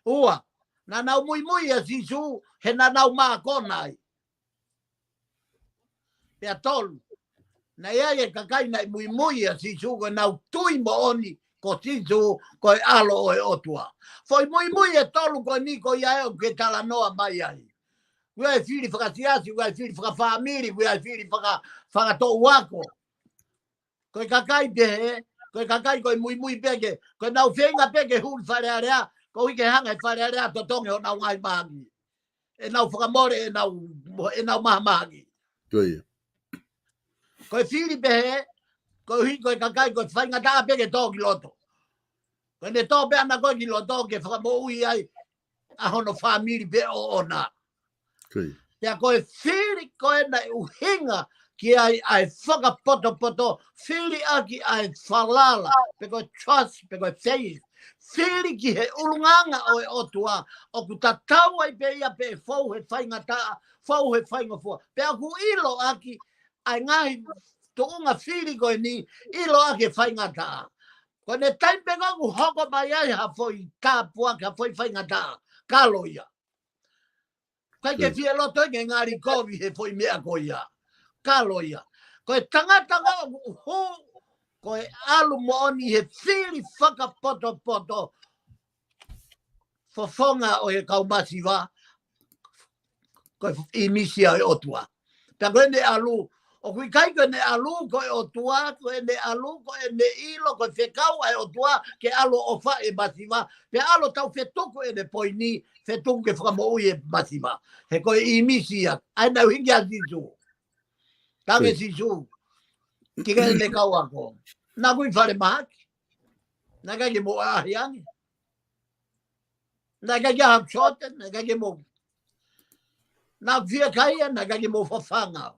Ua, naʻa nau muimui ʻia Sīsū he naʻa nau mākona ai. Pea tolu, naʻe ʻi ai e kakai naʻe muimui ʻia Sīsū ko ʻenau tui moʻoni ko Sīsū ko e ʻAlo ʻo e ʻOtua. Foʻi muimui ʻe tolu ko eni ko ia ʻoku ke talanoa mai ai. Ko e fili fakasiasi, ko e fili fakafāmili, ko e fili faka-, fakatoʻuako. Ko e kakai pehē, ko e kakai ko e muimui pē ke, ko ʻenau feinga pē ke huli Fale Alea, koeʻuhi ke hanga ʻe Fale Alea ʻo totongi honau ngaahi mahaki. ʻEnau fakamole ʻenau, ʻenau mahamahaki. Ko e fili pehē, koeʻuhi ko e kakai ko e faingataʻa pē ke tō ki loto. Ko ʻene tō pē ʻana ko ē ki loto ke fakamoʻui ai ʻa hono fāmili pē ʻoʻona. Pea ko e fili ko ē naʻe ʻuhinga ki ai ʻa e fakapotopoto, fili ʻaki ʻa e falala, pe ko e trust, pe ko e faith. Fili ki he ʻulungaanga ʻo e ʻOtua, ʻoku tatau ai pē ia pe ʻe fou he faingataʻa, fou he faingofua. Pea ʻoku ʻiloʻaki ʻa e ngaahi tuʻunga fili ko eni, ʻiloʻaki e faingataʻa. Ko ʻene taimi pē ko ē ʻoku hoko mai ai ha foʻi tāpuaki, ha foʻi faingataʻa, kalo ia. ʻIkai ke fie loto ke ngali kovi he foʻi meʻa ko ia. Kalo ia. Ko e tangata ko ē ʻoku hū, ko e ʻalu moʻoni he fili fakapotopoto, fofonga ʻo e kau masiva, ko e ʻīmisi ia ʻo e ʻOtua. Pea ko ʻene ʻalu, ʻoku ʻikai ko ʻene ʻalu ko e ʻOtua, ko ʻene ʻalu ko ʻene ʻilo ko e fekau ʻa e ʻOtua ke ʻalu ʻo ʻofa e masiva, pea ʻalu ʻo tau fetuku ʻene poini, fetuku ke fakamoʻui e masiva. He ko e ʻīmisi ia, ʻa ia naʻe ʻuhinga ʻia Sīsū. Tangi Sīsū ki heʻene kau ako. Naʻa ku ʻi falemahaki. Naʻe ʻikai ke mou ʻaʻahi ange. Naʻe ʻikai ke ʻaʻahi sote, naʻe ʻikai ke mou. Naʻa ku fiekaia, naʻe ʻikai ke mou fafanga.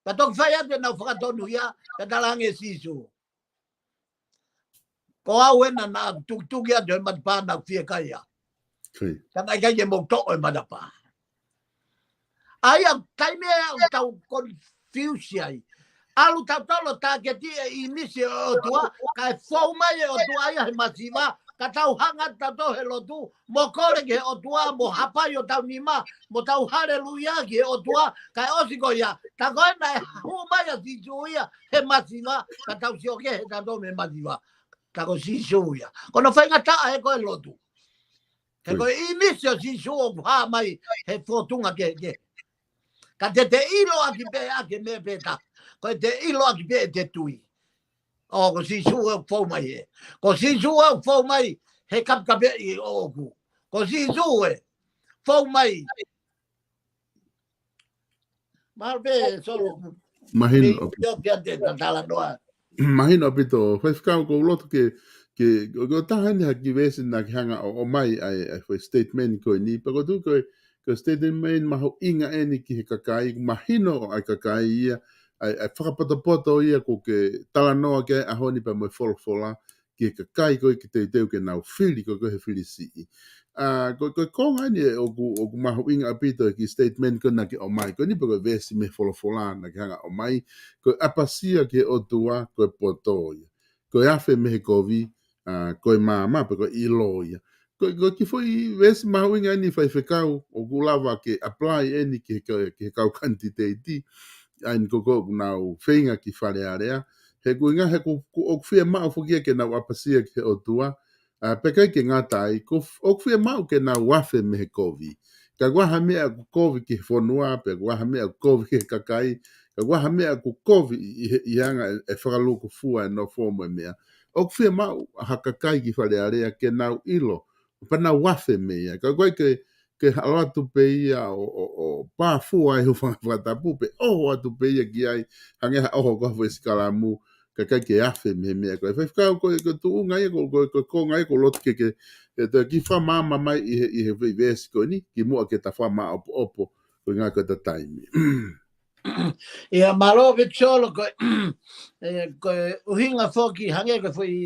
Pea toki fai atu ʻenau fakatonuhia, pea talaange ʻe Sīsū. Ko au ena naʻa ku tukituki atu he matapā naʻa ku fiekaia. Ka naʻe ʻikai ke mou toʻo e matapā. ʻA ia, taimi ʻe ʻaʻu tau confuse ai. ʻAlu tautolu ʻo tāketi e ʻīmisi ʻo e ʻOtua, kae fou mai e ʻOtua ia he masiva, ka tau hanga tautolu he lotu, mo kole ki he ʻOtua, mo hapai ʻo tau nima, mo tau haleluia ki he ʻOtua, kae ʻosi ko ia, tā ko ē naʻe hū mai ʻa Sīsū ia he masiva, ka tau sio ki he tautolu mei he masiva. Tā ko Sīsū ia. Ko hono faingataʻa ē ko e lotu. He ko e ʻīmisi ʻo Sīsū ʻoku hā mai he fōtunga kehekehe. Ka te te ʻiloʻaki pē ʻa e meʻa pē taha. Ko e te ʻiloʻaki pē ʻe te tui. ʻO ko Sīsū ē ʻoku fou mai ē. Ko Sīsū ē ʻoku fou mai he kapekapeʻi ʻoʻoku. Ko Sīsū ē fou mai. Mahalo pē, Solo. Mahino. Pē, pē, pē, pē, talanoa. Mahino ʻaupito, Faifekau, ʻoku ou loto ke, ke, ʻoku ʻi ai ha kiʻi veesi naʻa ke hanga ʻo, ʻomai ʻa e, ʻa e foʻi statement ko eni, pea ʻoku ou tui ko e, ko e statement mahuʻinga eni ki he kakai, mahino ʻa e kakai ia, ʻa e, ʻa e fakapotopoto ia ʻoku ke talanoa ki ai he ʻaho ni pea mo e folofola, ki he kakai ko ē ke teuteu ke nau fili ko ē he fili siʻi. ʻA, ko, ko e konga eni ʻoku, ʻoku mahuʻinga ʻaupito e kiʻi statement ko ē naʻa ke ʻomai. Ko eni pē ko e veesi mei he folofola naʻa ke hanga ʻomai. Ko e ʻapasia ki he ʻOtua, ko e poto ia. Ko e afe mei he kovi, ʻa, ko e maama, pe ko e ʻilo ia. Ko, ko e kiʻi foʻi veesi mahuʻinga eni Faifekau, ʻoku lava ke apply eni ki he ka-, ki he kau kanititeiti. ʻA eni ko ē ʻoku nau feinga ki Fale Alea. He ʻoku ʻuhinga he ʻoku, ʻoku, ʻoku fiemaʻu foki ia ke nau ʻapasia ki he ʻOtua. ʻA, pea ʻikai ke ngata ai, ʻoku, ʻoku fiemaʻu ke nau afe mei he kovi. Ka ʻoku ʻi ai ha meʻa ʻoku kovi ki he fonua, pe ʻoku ʻi ai ha meʻa ʻoku kovi ki he kakai, ka ʻoku ʻi ai ha meʻa ʻoku kovi ʻi, ʻi he, ʻi he anga e, e fakalūkufua e nofo mo e meʻa. ʻOku fiemaʻu ha kakai ki Fale Alea ke nau ʻilo, pea nau afe mei ai. Ka ʻoku ʻikai ke, ke ʻalu atu pē ia ʻo, ʻo, ʻo pāfua e hūfanga he fakatapu, pe ʻoho atu pē ia ki ai, hangē ha ʻoho ko ha foʻi sikalamu, ka ʻikai ke afe mei he meʻa ko ē. Faifekau, ko e, ko e tuʻunga ia, ko, ko, ko e konga ia ʻoku ou loto ke, ke, ke toe kiʻi fakamaama mai ʻi he, ʻi he foʻi veesi ko eni, kimuʻa ke ta fakamāʻopoʻopo, ko e ʻuhinga ko ʻeta taimi. Ia, mālō Viti Solo, ko e, ʻe, ko e ʻuhinga foki, hangē ko e foʻi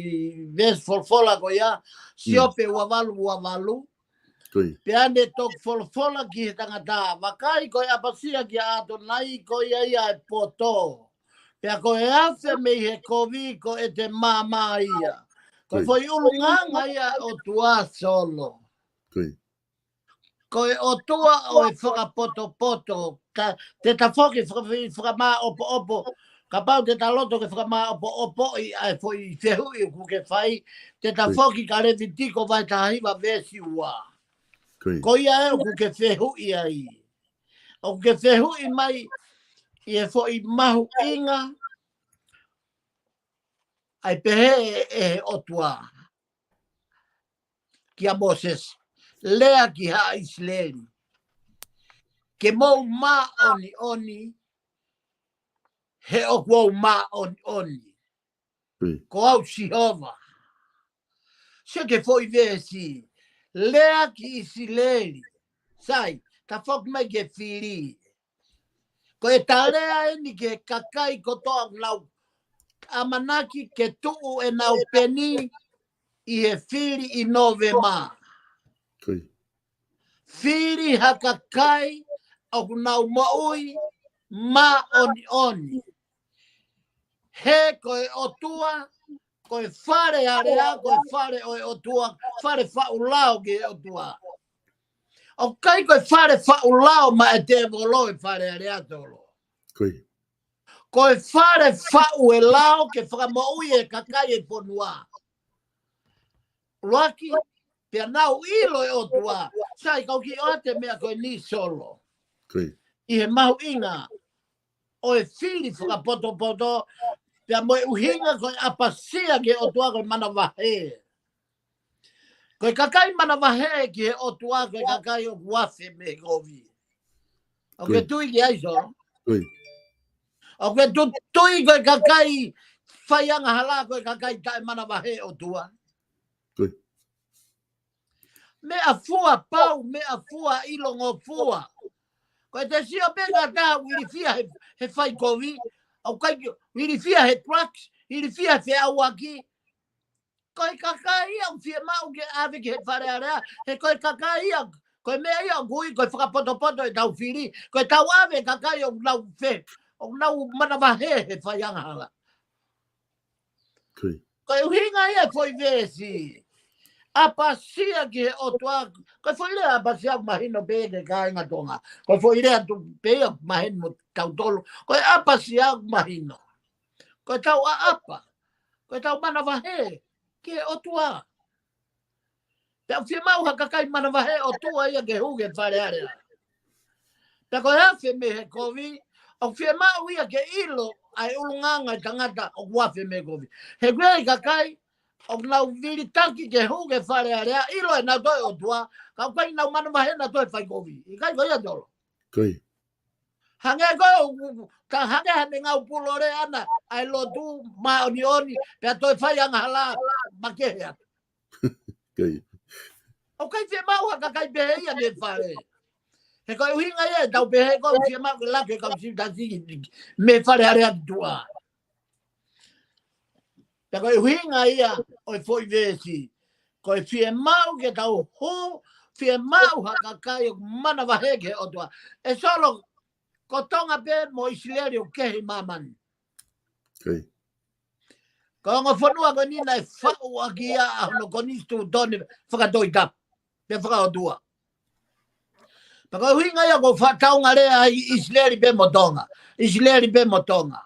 veesi folofola ko ia, Siope ua valu ua valu. Pea ne toki folofola ki he tangata, vakai ko e ʻapasia kia ʻAtonai ko ia ia ʻa e poto. Pea ko e afe mei he kovi ko ʻete maama ia. Ko e foʻi ʻulungaanga ia ʻo e ʻOtua Solo. Ko e ʻOtua ʻo e fakapotopoto. Ka, te ta foki faka-, fakamāʻopoʻopo. Kapau te ta loto ke fakamāʻopoʻopoʻi ʻa e foʻi fehuʻi ʻoku ke fai, te ta foki ki Levitiko vahe taha hiva veesi ua. Ko ia ē ʻoku ke fehuʻi ai. ʻOku ke fehuʻi mai ʻi he foʻi mahuʻinga ʻa e pehē ʻe he ʻOtua kia Mōsese, lea ki haʻa ʻIsileli, ke mou māʻoniʻoni, he ʻoku ou māʻoniʻoni. Ko au Sihova. Sio ki he foʻi veesi, lea ki ʻIsileli. Sai, ta foki mai ki he fili. Ko e talea eni ki he kakai kotoa ʻoku nau ʻamanaki ke tuʻu ʻenau peni ʻi he fili ʻi Nōvema. Fili ha kakai ʻoku nau moʻui māʻoniʻoni. He ko e ʻOtua, ko e fale alea, ko e fale ʻo e ʻOtua, fale faʻu lao ki he ʻOtua. ʻOku ʻikai ko e fale faʻu lao maʻa e tēvolo e fale alea Solo. Ko e fale faʻu e lao ke fakamoʻui e kakai e fonua. ʻUluaki, pea nau ʻilo e ʻOtua. Sai, kau kiʻi ʻoatu e meʻa ko eni Solo. ʻI he mahuʻinga ʻo e fili fakapotopoto, pea mo e ʻuhinga ko e ʻapasia ki he ʻOtua ko e manavahē. Ko e kakai manavahē ki he ʻOtua, ko e kakai ʻoku afe mei he kovi. ʻOku ke tui ki ai Solo? ʻOku ke tu-, tui ko e kakai fai angahala, ko e kakai taʻemanavahē ʻOtua? Meʻa fua pau, meʻa fua ʻilongofua. Ko e te sio pē ka ta ilifia he, he fai kovi, ʻoku ʻikai ke ilifia he drugs, ilifia he feʻauaki. Ko e kakai ia ʻoku fiemaʻu ke ʻave ki he fale alea, he ko e kakai ia, ko e meʻa ia ʻoku ui ko e fakapotopoto ʻetau fili, ko ʻetau ʻave kakai ʻoku nau fe-, ʻoku nau manavahē he fai angahala. Ko e ʻuhinga ia e foʻi veesi. ʻApasia ki he ʻOtua, ko e foʻi lea ʻapasia ʻoku mahino pē ki he kāinga Tonga. Ko e foʻi lea tu pē ia mahino mo tautolu. Ko e ʻapasia ʻoku mahino. Ko ʻetau ʻaʻapa. Ko ʻetau manavahē ki he ʻOtua. Pea ʻoku fiemaʻu ha kakai manavahē ʻOtua ia ke hū ki he fale alea. Pea ko e afe mei he kovi, ʻoku fiemaʻu ia ke ʻilo ʻa e ʻulungaanga e tangata ʻoku afe mei he kovi. He ko e kakai ʻoku nau vilitaki ke hū ki he fale alea, ʻilo ʻe nautolu e ʻOtua, ka ʻoku ʻikai ke nau manavahē nautolu he fai kovi. ʻIkai ko ia Solo? Hangē ko e, ka hangē ha ne ngau pulole ana ʻa e lotu māʻoniʻoni, pea toe fai angahala makehe atu. ʻOku ʻikai fiemaʻu ha kakai pehē ia mei he fale. He ko e ʻuhinga ia ʻetau pehē ko e fiemaʻu ke lake kau sivi tasi mei he fale alea ki tuʻa. Pea ko e ʻuhinga ia ʻo e foʻi veesi. Ko e fiemaʻu ke tau hū, fiemaʻu ha kakai ʻoku manavahē ki he ʻOtua. ʻE Solo, ko Tonga pē mo ʻIsileli ʻoku kehe ʻi māmani. Ko e ongo fonua ko eni naʻe faʻu ʻaki ia ʻa hono konisitūtone fakatoʻitapu, pe fakaʻotua. Pea ko e ʻuhinga ia ʻoku ou fakataunga lea ai ʻIsileli pē mo Tonga. ʻIsileli pē mo Tonga.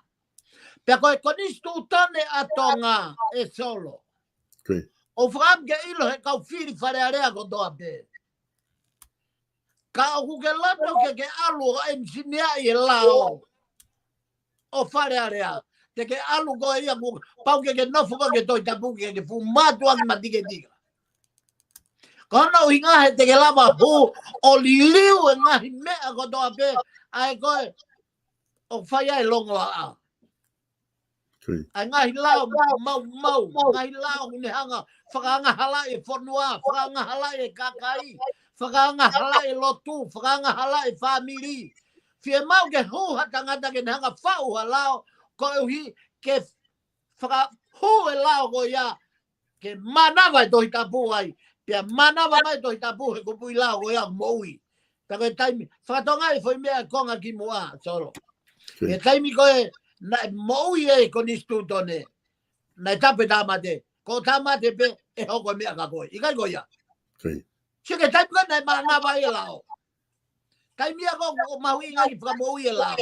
Pea ko e konisitūtone ʻa Tonga ʻe Solo. ʻOku ou fakaʻamu ke ʻilo he kau fili fale alea kotoa pē. Ka ʻoku ke loto ke ke ʻalu ʻo ʻenisinia ʻi he lao ʻo fale alea. Te ke ʻalu koe ia kuo pau ke ke nofo koe ke Tohi Tapu ke ke fuʻu mātuʻaki matiketika. Ko hono ʻuhinga he te ke lava hū ʻo liliu e ngaahi meʻa kotoa pē ʻa e ko e ʻoku fai ai e longoaʻa. ʻA e ngaahi lao maumau, ngaahi lao ʻoku ne hanga fakaangahalaʻi e fonua, fakaangahalaʻi e kakai, fakaangahalaʻi e lotu, fakaangahalaʻi e fāmili. Fiemaʻu ke hū ha tangata ke ne hanga faʻu ha lao, koeʻuhi ke fakahū e lao ko ia, ke mānava e Tohi Tapu ai, pea mānava mai e Tohi Tapu he kupuʻi lao ko ia moʻui. Pea ko e taimi, fakatonga e foʻi meʻa konga kimuʻa, Solo. He taimi ko ē, naʻe moʻui e konisitūtone, naʻe tapu e tāmate, ko e tāmate pē ʻe hoko e meʻa ka ko ē. ʻIkai ko ia. Sio ki he taimi ko ē naʻe mānava ai e lao. Taimi ia ko ē ʻoku mahuʻinga ke fakamoʻui e lao.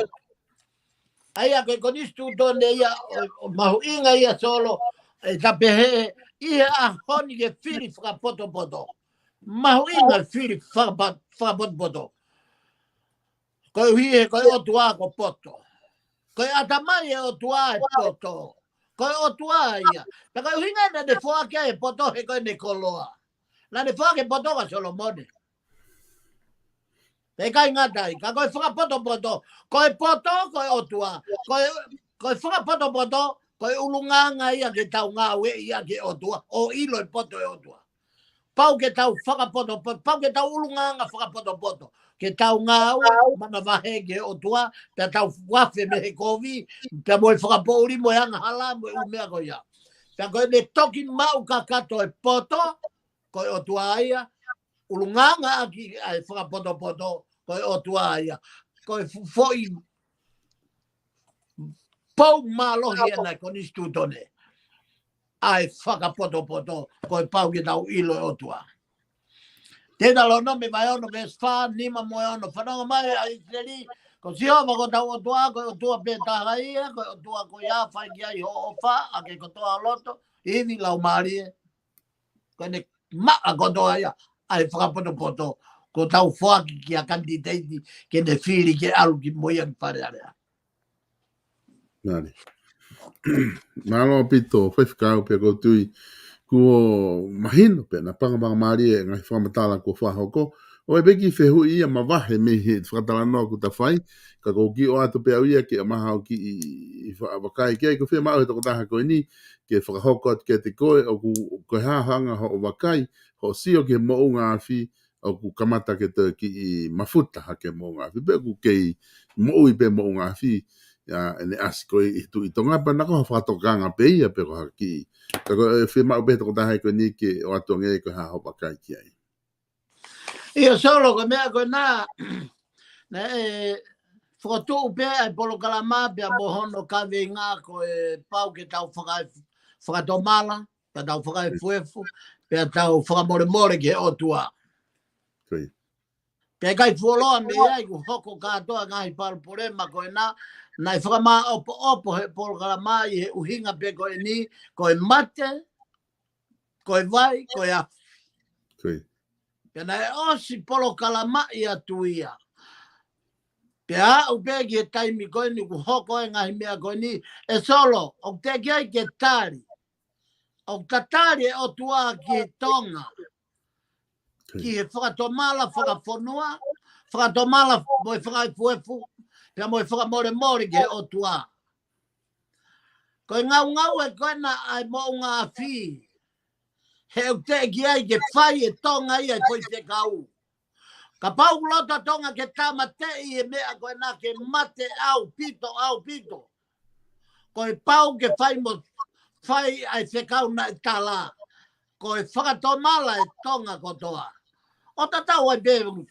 ʻA ia ko e konisitūtone ia ʻoku, ʻoku mahuʻinga ia, Solo, ʻe ta pehē, ʻi he ʻaho ni ke fili fakapotopoto. Mahuʻinga fili fakapa-, fakapotopoto. Koeʻuhi he ko e ʻOtua ko e poto. Ko e ʻatamai e ʻOtua e poto. Ko e ʻOtua ia. Pea ko e ʻuhinga naʻa ne foaki ai e poto he ko ʻene koloa. Naʻa ne foaki e poto kia Solomone. Pea ʻikai ngata ai, ka ko e fakapotopoto. Ko e poto, ko e ʻOtua. Ko e, ko e fakapotopoto, ko e ʻulungaanga ia ke tau ngāueʻi ia ki he ʻOtua. ʻO ʻilo e poto e ʻOtua. Pau ke tau fakapotopoto, pau ke tau ʻulungaanga fakapotopoto. Ke tau ngāue, manavahē ki he ʻOtua, pea tau afe mei he kovi, pea mo e fakapoʻuli, mo e angahala, mo e ʻū meʻa ko ia. Pea ko ʻene toki maʻu kakato e poto, ko e ʻOtua ia, ʻulungaanga ʻaki ʻa e fakapotopoto, ko e ʻOtua ia. Ko e fu-, foʻi pou mālohi ʻena e konisitūtone. ʻA e fakapotopoto, ko e pau ke tau ʻilo e ʻOtua. Teutalōnome vahe ono veesi fā, nima mo e ono, fanongo mai ʻa ʻIsileli, ko Sihova ko hotau ʻOtua, ko e ʻOtua pē taha ia, ko e ʻOtua ko ia fai ki ai hoʻo ʻofa, ʻaki kotoa ho loto, ivi, laumālie. Ko ʻene maʻa kotoa ia, ʻa e fakapotopoto, ko ʻetau foaki kia kanititeiti, ke ne fili ke ʻalu ki mo ia ki Fale Alea. Mālie. Mālō ʻaupito, faifekau, pea ʻoku ou tui, kuo mahino pē, naʻe pangapangamālie e ngaahi fakamatala kuo fakahoko, ʻo e pē kiʻi fehuʻi ia mavahe mei he fakatalanoa kuo ta fai, ka ʻoku ou kiʻi ʻoatu pē au ia ke ʻomaha ʻo kiʻi, ʻi fa-, vakai ki ai, ko e fiemaʻu he tokotaha ko eni, ke fakahoko atu kiate koe, ʻoku, ko e hā hoʻo anga hoʻo vakai, hoʻo sio ki he moʻunga afi, ʻoku kamata ke toe kiʻi mafuta hake moʻunga afi, pe ʻoku kei moʻui pē moʻunga afi, ʻa ʻene ʻasi ko ē ʻi he Tuʻi Tonga, pea naʻa ko ha fakatokanga pē ia pe ko ha kiʻi. Ka ko e fiemaʻu pē he tokotaha ko eni ke ʻoatu ange ko e hā hoʻo vakai ki ai. ʻIo, Solo, ko e meʻa ko ena, naʻe fokotuʻu pē ʻa e polokalama pea mo hono kaveinga ko e pau ke tau faka-, fakatomala, pea tau fakaefuefu, pea tau fakamolemole ki he ʻOtua. Pea ʻikai fuoloa mei ai kuo hoko kātoa ngaahi palopalema ko ena, naʻe fakamāʻopoʻopo he polokalama ʻi he ʻuhinga pē ko eni, ko e mate, ko e vai, ko e afi. Pea naʻe ʻosi polokalamaʻi atu ia. Pea aʻu pē ki he taimi ko eni kuo hoko e ngaahi meʻa ko eni, ʻe Solo, ʻoku teʻeki ai ke tali. ʻOku tatali e ʻOtua ki he Tonga. Ki he fakatomala fakafonua, fakatomala mo e fakaefuefu, pea mo e fakamolemole ki he ʻOtua. Ko e ngaungaue ko ena ʻa e moʻunga afi. He ʻoku teʻeki ai ke fai e Tonga ia e foʻi fekau. Kapau ʻoku loto Tonga ke tāmateʻi e meʻa ko ena ke mate ʻaupito, ʻaupito. Ko e pau ke fai mo fai ʻa e fekau naʻe tala. Ko e fakatomala e Tonga kotoa. ʻO tatau ai pē,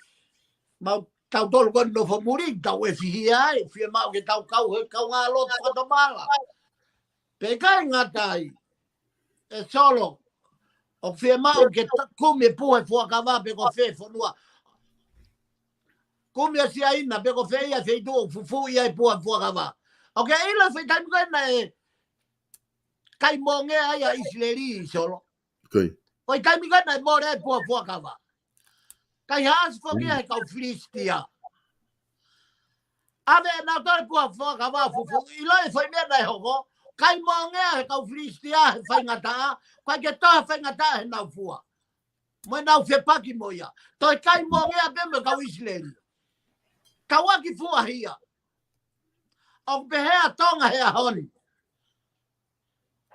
mau tautolu ko eni nofo muli, tau ʻefihia ai, fiemaʻu ke tau kau he kaungā lotu fakatomala. Pea ʻikai ngata ai, ʻe Solo, ʻoku fiemaʻu ke ta-, kumi e puha fuakava pe ko fē fonua. Kumi ʻa Siaina pe ko fē ia feituʻu ʻoku fufuuʻi ai e puha fuakava. ʻOku ke ʻilo foʻi taimi ko ena ʻe kai mongea ai ʻa ʻIsileli, Solo. Foʻi taimi ko ena ʻe mole ai e puha fuakava. Kaihaʻasi foki ia he kau Filisitia. ʻAve ʻenau toe puha fuakava fufuuʻi, ʻilo e foʻi meʻa naʻe hoko. Kai mongea he kau Filisitia he faingataʻa, ʻikai ke toe faingataʻa heʻenau fua. Mo ʻenau fepaki mo ia. Toe kai mongea pē mo e kau ʻIsileli. Kauaki fua hia. ʻOku pehē ʻa Tonga he ʻaho ni.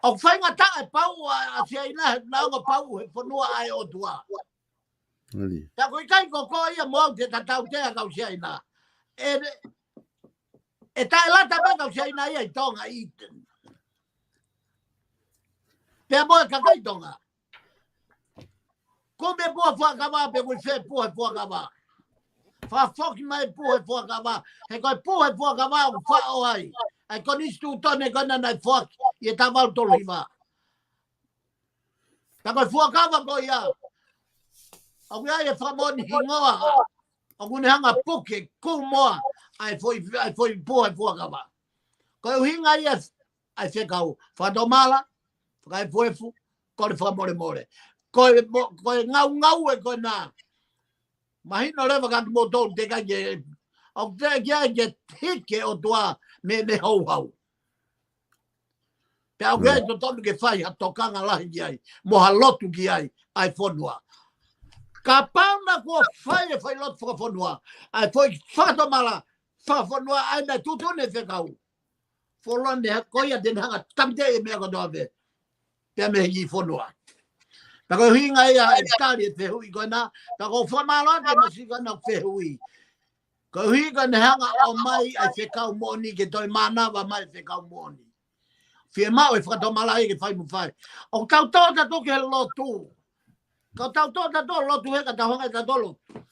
ʻOku faingataʻa e pauʻu ʻa, ʻa Siaina he naʻa nau pauʻu he fonua ʻa e ʻOtua. Pea ʻoku ʻikai ko koe ia mo au te ta tautea kau Siaina. ʻE, ʻE taʻelata mai kau Siaina ia ʻi Tonga ʻi Tonga. Pea mo e kakai Tonga. Ko e meʻa puha fuakava pe ko e fē puha fuakava. Fakafoki mai puha fuakava. He ko e puha fuakava ʻoku faʻo ai ʻa e konisitūtone ko ena naʻe foaki ʻi he taha valu tolu hiva. Ka ko e fuakava ko ia, ʻoku ʻi ai e fakamoʻoni hingoa, ʻoku ne hanga puke kū moa ʻa e foʻi, ʻa e foʻi puha fuakava. Ko e ʻuhinga ia ʻa e fekau fakatomala, fakaefuefu, kole fakamolemole. Ko e mo-, ko e ngaungaue ko ena. Mahino leva ka tu mo tolu te kai ke, ʻoku te ke ai ke hiki ʻOtua mei he houhau. Pea ʻoku ʻi ai totonu ke fai ha tokanga lahi ki ai, mo ha lotu ki ai, ʻa e fonua. Kapau naʻa kuo fai e fai lotu fakafonua, ʻa e foʻi fakatomala fakafonua, ʻa ia naʻe tuʻutuʻuni ʻe he fekau. Fuoloa ne ha-, ko ia te ne hanga tamte e meʻa kotoa pē. Pea mei he fonua. Ka ko e ʻuhinga ia e tali e fehuʻi ko ena, ka ko e fakamālō atu e masi ko ena fehuʻi. Ko e ʻuhinga ne hanga ʻo ʻomai ʻa e fekau moʻoni ke toe mānava mai e fekau moʻoni. Fiemaʻu e fakatomala ia ke fai mo fai. ʻOku tau tō tautolu ki he lotu. Ka tau tō tautolu lotu he ka tau hanga tautolu lotu.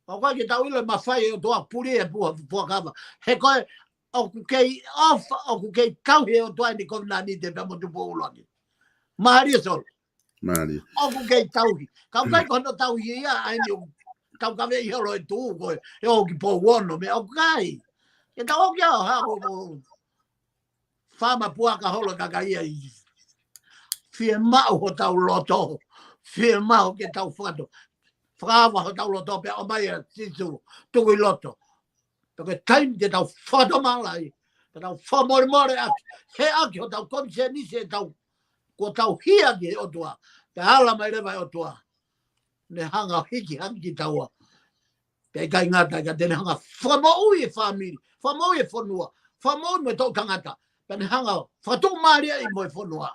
ʻOku ʻikai ke tau ʻilo e mafai ʻe he ʻOtua puli e puha fuakava. He ko e ʻoku kei ʻofa, ʻoku kei tauhi ʻe he ʻOtua ʻeni kovinānite pea mo Tupou ʻUluaki. Mālie Solo. Mālie. ʻOku kei tauhi. Ka ʻoku ʻikai ko hono tauhi ia, ʻa eni ʻoku tau kaveʻi holo e tuʻu ko e, ʻe ō ki Pouono, meʻa ʻoku ʻikai. Ke tau ō ki ai ʻo hako mo fama puaka holo kaka ia ʻi. Fiemaʻu hotau loto. Fiemaʻu ke tau fakato. Fakaava hotau loto pea ʻomai ʻa Sīsū. Tuku ʻi loto. Pea ko e taimi te tau fakatomala ai, te tau fakamolemole ʻaki, he ʻaki hotau konisēnisi ʻetau, ko tau hia ki he ʻOtua, te ala mai leva e ʻOtua. Ne hanga hiki hake kitaua. Pea ʻikai ngata ai ka te ne hanga fakamoʻui e fāmili, fakamoʻui e fonua, fakamoʻui mo e toʻutangata. Pea ne hanga fakatuʻumālieʻi mo e fonua.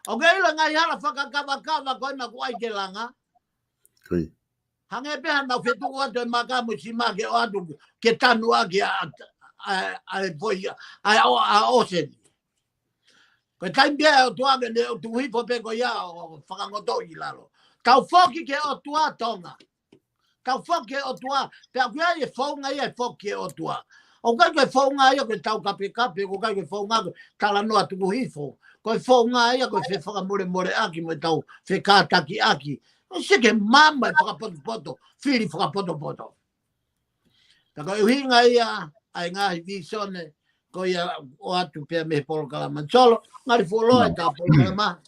ʻOku ʻi ai e ngaahi hala fakakavakava ko ena ʻoku ʻai ke langa. Hangē pē haʻanau fetuku atu e maka mo e sima ke ʻoatu ke tanu ʻaki ʻa, ʻa, ʻa e foʻi, ʻa, ʻa, ʻa ʻōseni. Ko e taimi pē ʻa e ʻOtua ke ne tuku hifo pē ko ia ʻo fakangoto ʻi lalo. Tau foki ki he ʻOtua Tonga. Tau foki ki he ʻOtua. Pea ʻoku ʻi ai e founga ia e foki ki he ʻOtua. ʻOku ʻikai ko e founga ia ko e tau kapekape, ʻoku ʻikai ko e founga ko e talanoa tuku hifo. Ko e founga ia ko e fefakamolemoleʻaki mo e tau fekātakiʻaki. ʻOsi ke mama e fakapotopoto, fili fakapotopoto. Ka ko e ʻuhinga ia ʻa e ngaahi visone, ko ia ʻoatu pea mei he polokalama. Solo, ngali fuoloa e tā polokalama.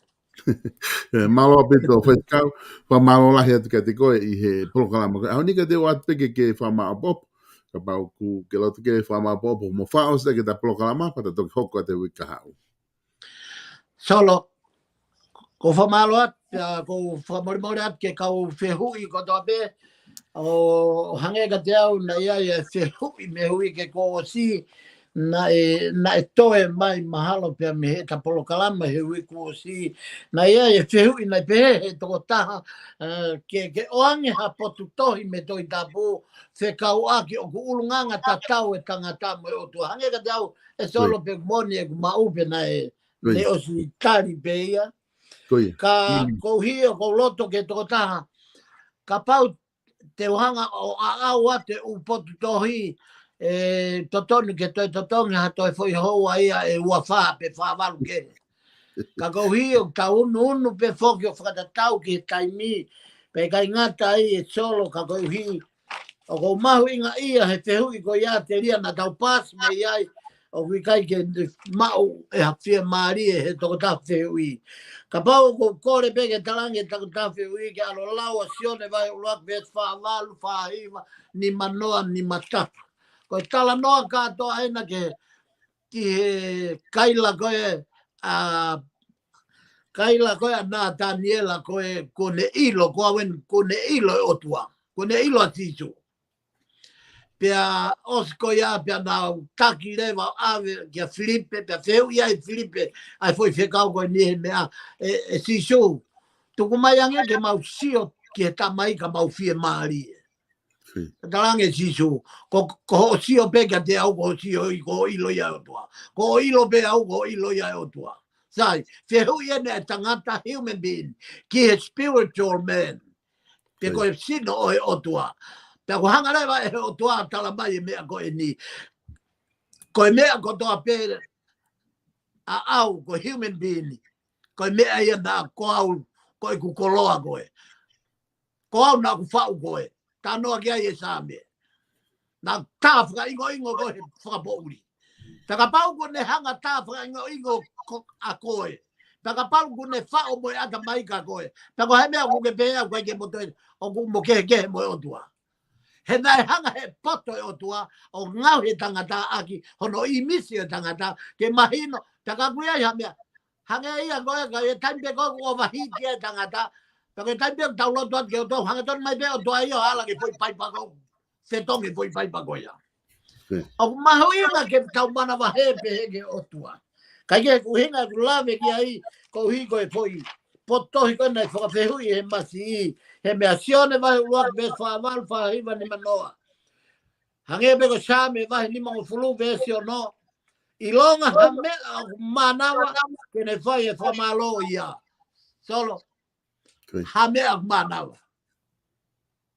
ʻE, mālō ʻaupito Faifekau, fakamālō lahi atu kiate koe ʻi he polokalama. Ko e ʻaho ni ka te u ʻoatu pē ke ke fakamāʻopoʻopo, kapau ʻoku ke loto ke fakamāʻopoʻopo, mo fakaʻosi ʻaki e tā polokalama, pea ta toki hoko atu he uike kahaʻu. Solo, ʻoku ou fakamālō atu, pea ʻoku ou fakamolemole atu ki he kau fehuʻi kotoa pē, ʻo hangē kiate au naʻe ʻi ai e fehuʻi mei he uike kuo ʻosi, naʻe, naʻe toe mai mahalo pea mei he tā polokalama he uike kuo ʻosi, naʻe ʻi ai e fehuʻi naʻe pehē ʻe he tokotaha, ē, ke, ke ʻoange ha potu tohi mei he Tohi Tapu, fekauʻaki ʻoku ʻulungaanga tatau e tangata mo e ʻOtua. Hangē kiate au, ʻe Solo, pe moʻoni ʻeku maʻu pe naʻe, naʻe ʻosi tali pē ia. Ka ʻoku ou hia ʻoku ou loto ki he tokotaha. Kapau te u hanga ʻo ʻaʻau atu e ʻū potu tohi, ʻe totonu ke toe totongi ha toe foʻi houa ia ʻe ua fā pe fā valu kehe. Ka ʻoku ou hia ʻoku tau unuunu pē foki ʻo fakatatau ki he taimi, pea ʻikai ngata ai ʻe Solo ka ʻoku ou hia ʻoku ou mahuʻingaʻia he fehuʻi ko ia telia naʻa tau pasi mei ai, ʻoku ʻikai ke maʻu ʻe ha fiemālie he tokotaha fehuʻi. Kapau ʻoku ou kole pē ke talaange tokotaha fehuʻi ke ʻalu ʻo lau ʻa Sione vahe ʻuluaki veesi fā valu, fā hiva, nima noa, nima taha. Ko e talanoa kātoa ena ke ki he kaila ko ē, ʻa, kaila ko ē ʻa Nataniela ko ē, kuo ne ʻilo, ko au eni, kuo ne ʻilo e ʻOtua, kuo ne ʻilo ʻa Sīsū. Pea ʻosi ko ia, pea nau taki leva ʻo ʻave kia Filipe, pea fehuʻi ai Filipe, ʻa e foʻi fekau ko eni he meʻa, ʻe, ʻe Sīsū, tuku mai ange ke mau sio ki he Tamai ka mau fiemālie. Talaange Sīsū, ko, ko hoʻo sio pē kiate au, ko hoʻo sio, ko hoʻo ʻilo ia ʻOtua. Ko hoʻo ʻilo pē au, ko hoʻo ʻilo ia ʻOtua. Sai, fehuʻi ʻeni ʻa e tangata human being, ki he spiritual man. Pe ko e sino ʻo e ʻOtua. Pea ko e hanga leva ʻe he ʻOtua ʻo tala mai e meʻa ko eni. Ko e meʻa kotoa pē ʻaʻau, ko e human being. Ko e meʻa ia naʻa ko au, ko ʻeku koloa koe. Ko au naʻa ku faʻu koe. Talanoa ki ai e Saame. Naʻa ku tā fakaʻingoʻingo koe he fakapoʻuli. Pea kapau kuo ne hanga tā fakaʻingoʻingo ko, ʻa koe. Pea kapau kuo ne faʻo mo e ʻatamai kia koe. Pea ko e hā e meʻa ʻoku ke pehē ʻoku ʻikai ke mo toe, ʻoku mo kehekehe mo e ʻOtua. He naʻe hanga he poto ʻo e ʻOtua, ʻo ngaohi e tangata ʻaki, hono ʻīmisi ʻo e tangata, ke mahino, pea ka ʻoku ʻi ai ha meʻa, hangē ia ko e, ka ʻi he taimi pē ko ē ʻoku ʻova hiti e tangata, pea ko e taimi pē ʻoku tau lotu atu ki he ʻOtua, hanga tonu mai pē ʻOtua ia ʻo ala ki he foʻi paipa ko, fetongi foʻi paipa ko ia. ʻOku mahuʻinga ke tau manavahē pē he ki he ʻOtua. Ka ʻi he ʻuhinga ʻeku lave ki ai, koeʻuhi ko e foʻi potohi ko ē naʻe fakafehuʻi he masiʻi, he meʻa Sione vahe ʻuluaki veesi fā valu, fā hiva, nima noa. Hangē pē ko Saame vahe nimangofulu veesi ono. ʻIlonga ha meʻa ʻoku mānava ke ne fai e fakamālō ia. Solo, ha meʻa ʻoku mānava.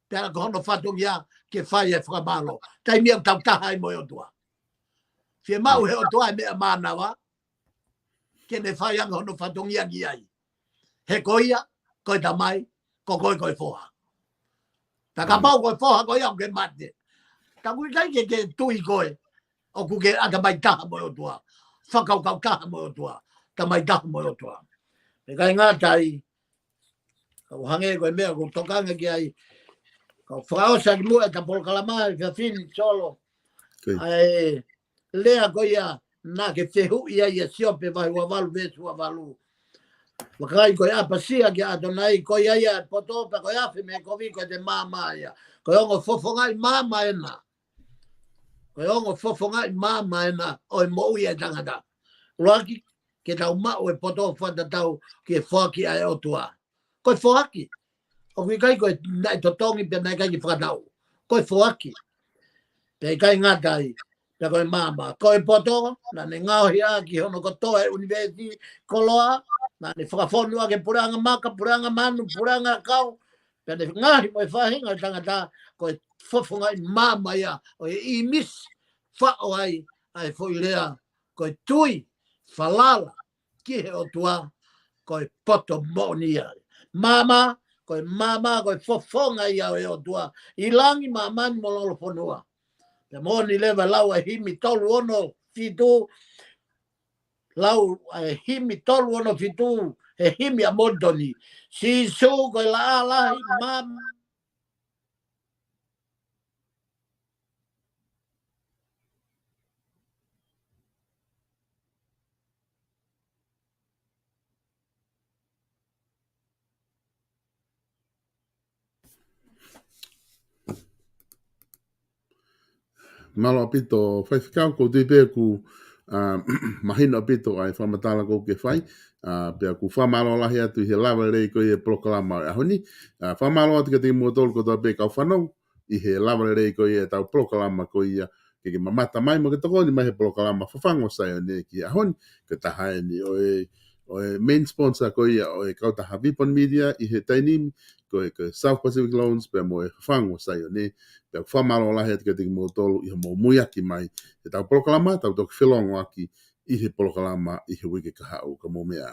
Pea ko hono fatongia ke fai e fakamālō. Taimi ʻoku tau taha ai mo e ʻOtua. Fiemaʻu he ʻOtua e meʻa mānava, ke ne fai ange hono fatongia ki ai. He ko ia, ko e tamai, ko koe ko e foha. Pea kapau ko e foha ko ia ʻoku ke mate. Ka ʻoku ʻikai ke ke tui koe, ʻoku ke ʻatamai taha mo e ʻOtua. Fakakaukau taha mo e ʻOtua. Tamai taha mo e ʻOtua. Pea ʻikai ngata ai, ka ʻoku hangē ko e meʻa ʻoku tokanga ki ai. Ka ʻoku fakaʻosi ʻaki muʻa ʻeta polokalama he efiafi ni Solo. ʻA e lea ko ia naʻa ke fehuʻi ai ʻa Siope vahe ua valu veesi ua valu. Vakai ko e ʻapasia kia ʻAtonai, ko ia ia e poto, pea ko e afe mei he kovi ko ʻete maama ia. Ko e ongo fofongaʻi maama ena. Ko e ongo fofongaʻi maama ena ʻo e moʻui ʻa e tangata. ʻUluaki, ke tau maʻu e poto fakatatau ki he foaki ʻa e ʻOtua. Ko e foaki. ʻOku ʻikai ko e naʻe totongi pea naʻe ʻikai ke fakatau. Ko e foaki. Pea ʻikai ngata ai. Pea ko e maama. Ko e poto, naʻa ne ngaohi ʻaki hono kotoa e ʻunivēsi koloa, naʻa ne fakafonu ʻaki e puleʻanga maka, puleʻanga manu, puleʻanga ʻakau. Pea ne ngaohi mo e faʻahinga ʻo e tangata, ko e fofongaʻi maama ia, ʻo e ʻīmisi, faʻo ai, ʻa e foʻi lea, ko e tui, falala, ki he ʻOtua, ko e poto moʻoni ia. Maama, ko e maama, ko e fofonga ia ʻo e ʻOtua. ʻI langi, māmani mo lolofonua. Pea moʻoni leva lau ʻa e himi tolu ono fitu, lau ʻa e himi tolu ono fitu, he himi ʻa Moulitoni. Sīsū ko e laʻā lahi, maama. Mālō ʻaupito, Faifekau, ʻoku ou tui pē ʻoku, ʻa, mahino ʻaupito ʻa e fakamatala ʻoku ke fai, ʻa, pea ʻoku ou fakamālō lahi atu ʻi he lava lelei ko ia e polokalama ʻo e ʻaho ni, ʻa, fakamālō atu kiate kimoutolu kotoa pē kau fanongo, ʻi he lava lelei ko ia ʻetau polokalama ko ia, ke ke mamata mai mo ke tokoni mai he polokalama Fafangu ʻo Saione ki he ʻaho ni, ko e taha eni ʻo e, ʻo e main sponsor ko ia ʻo e kautaha Vipon Media ʻi he taimi ni, ko e, ko e South Pacific Loans pea mo e Fafangu ʻo Saione, pea ʻoku fakamālō lahi atu kiate kimoutolu ʻi hoʻomou muiaki mai ʻetau polokalama, tau toki felongoaki ʻi he polokalama ʻi he uike kahaʻu, ka mou meʻa.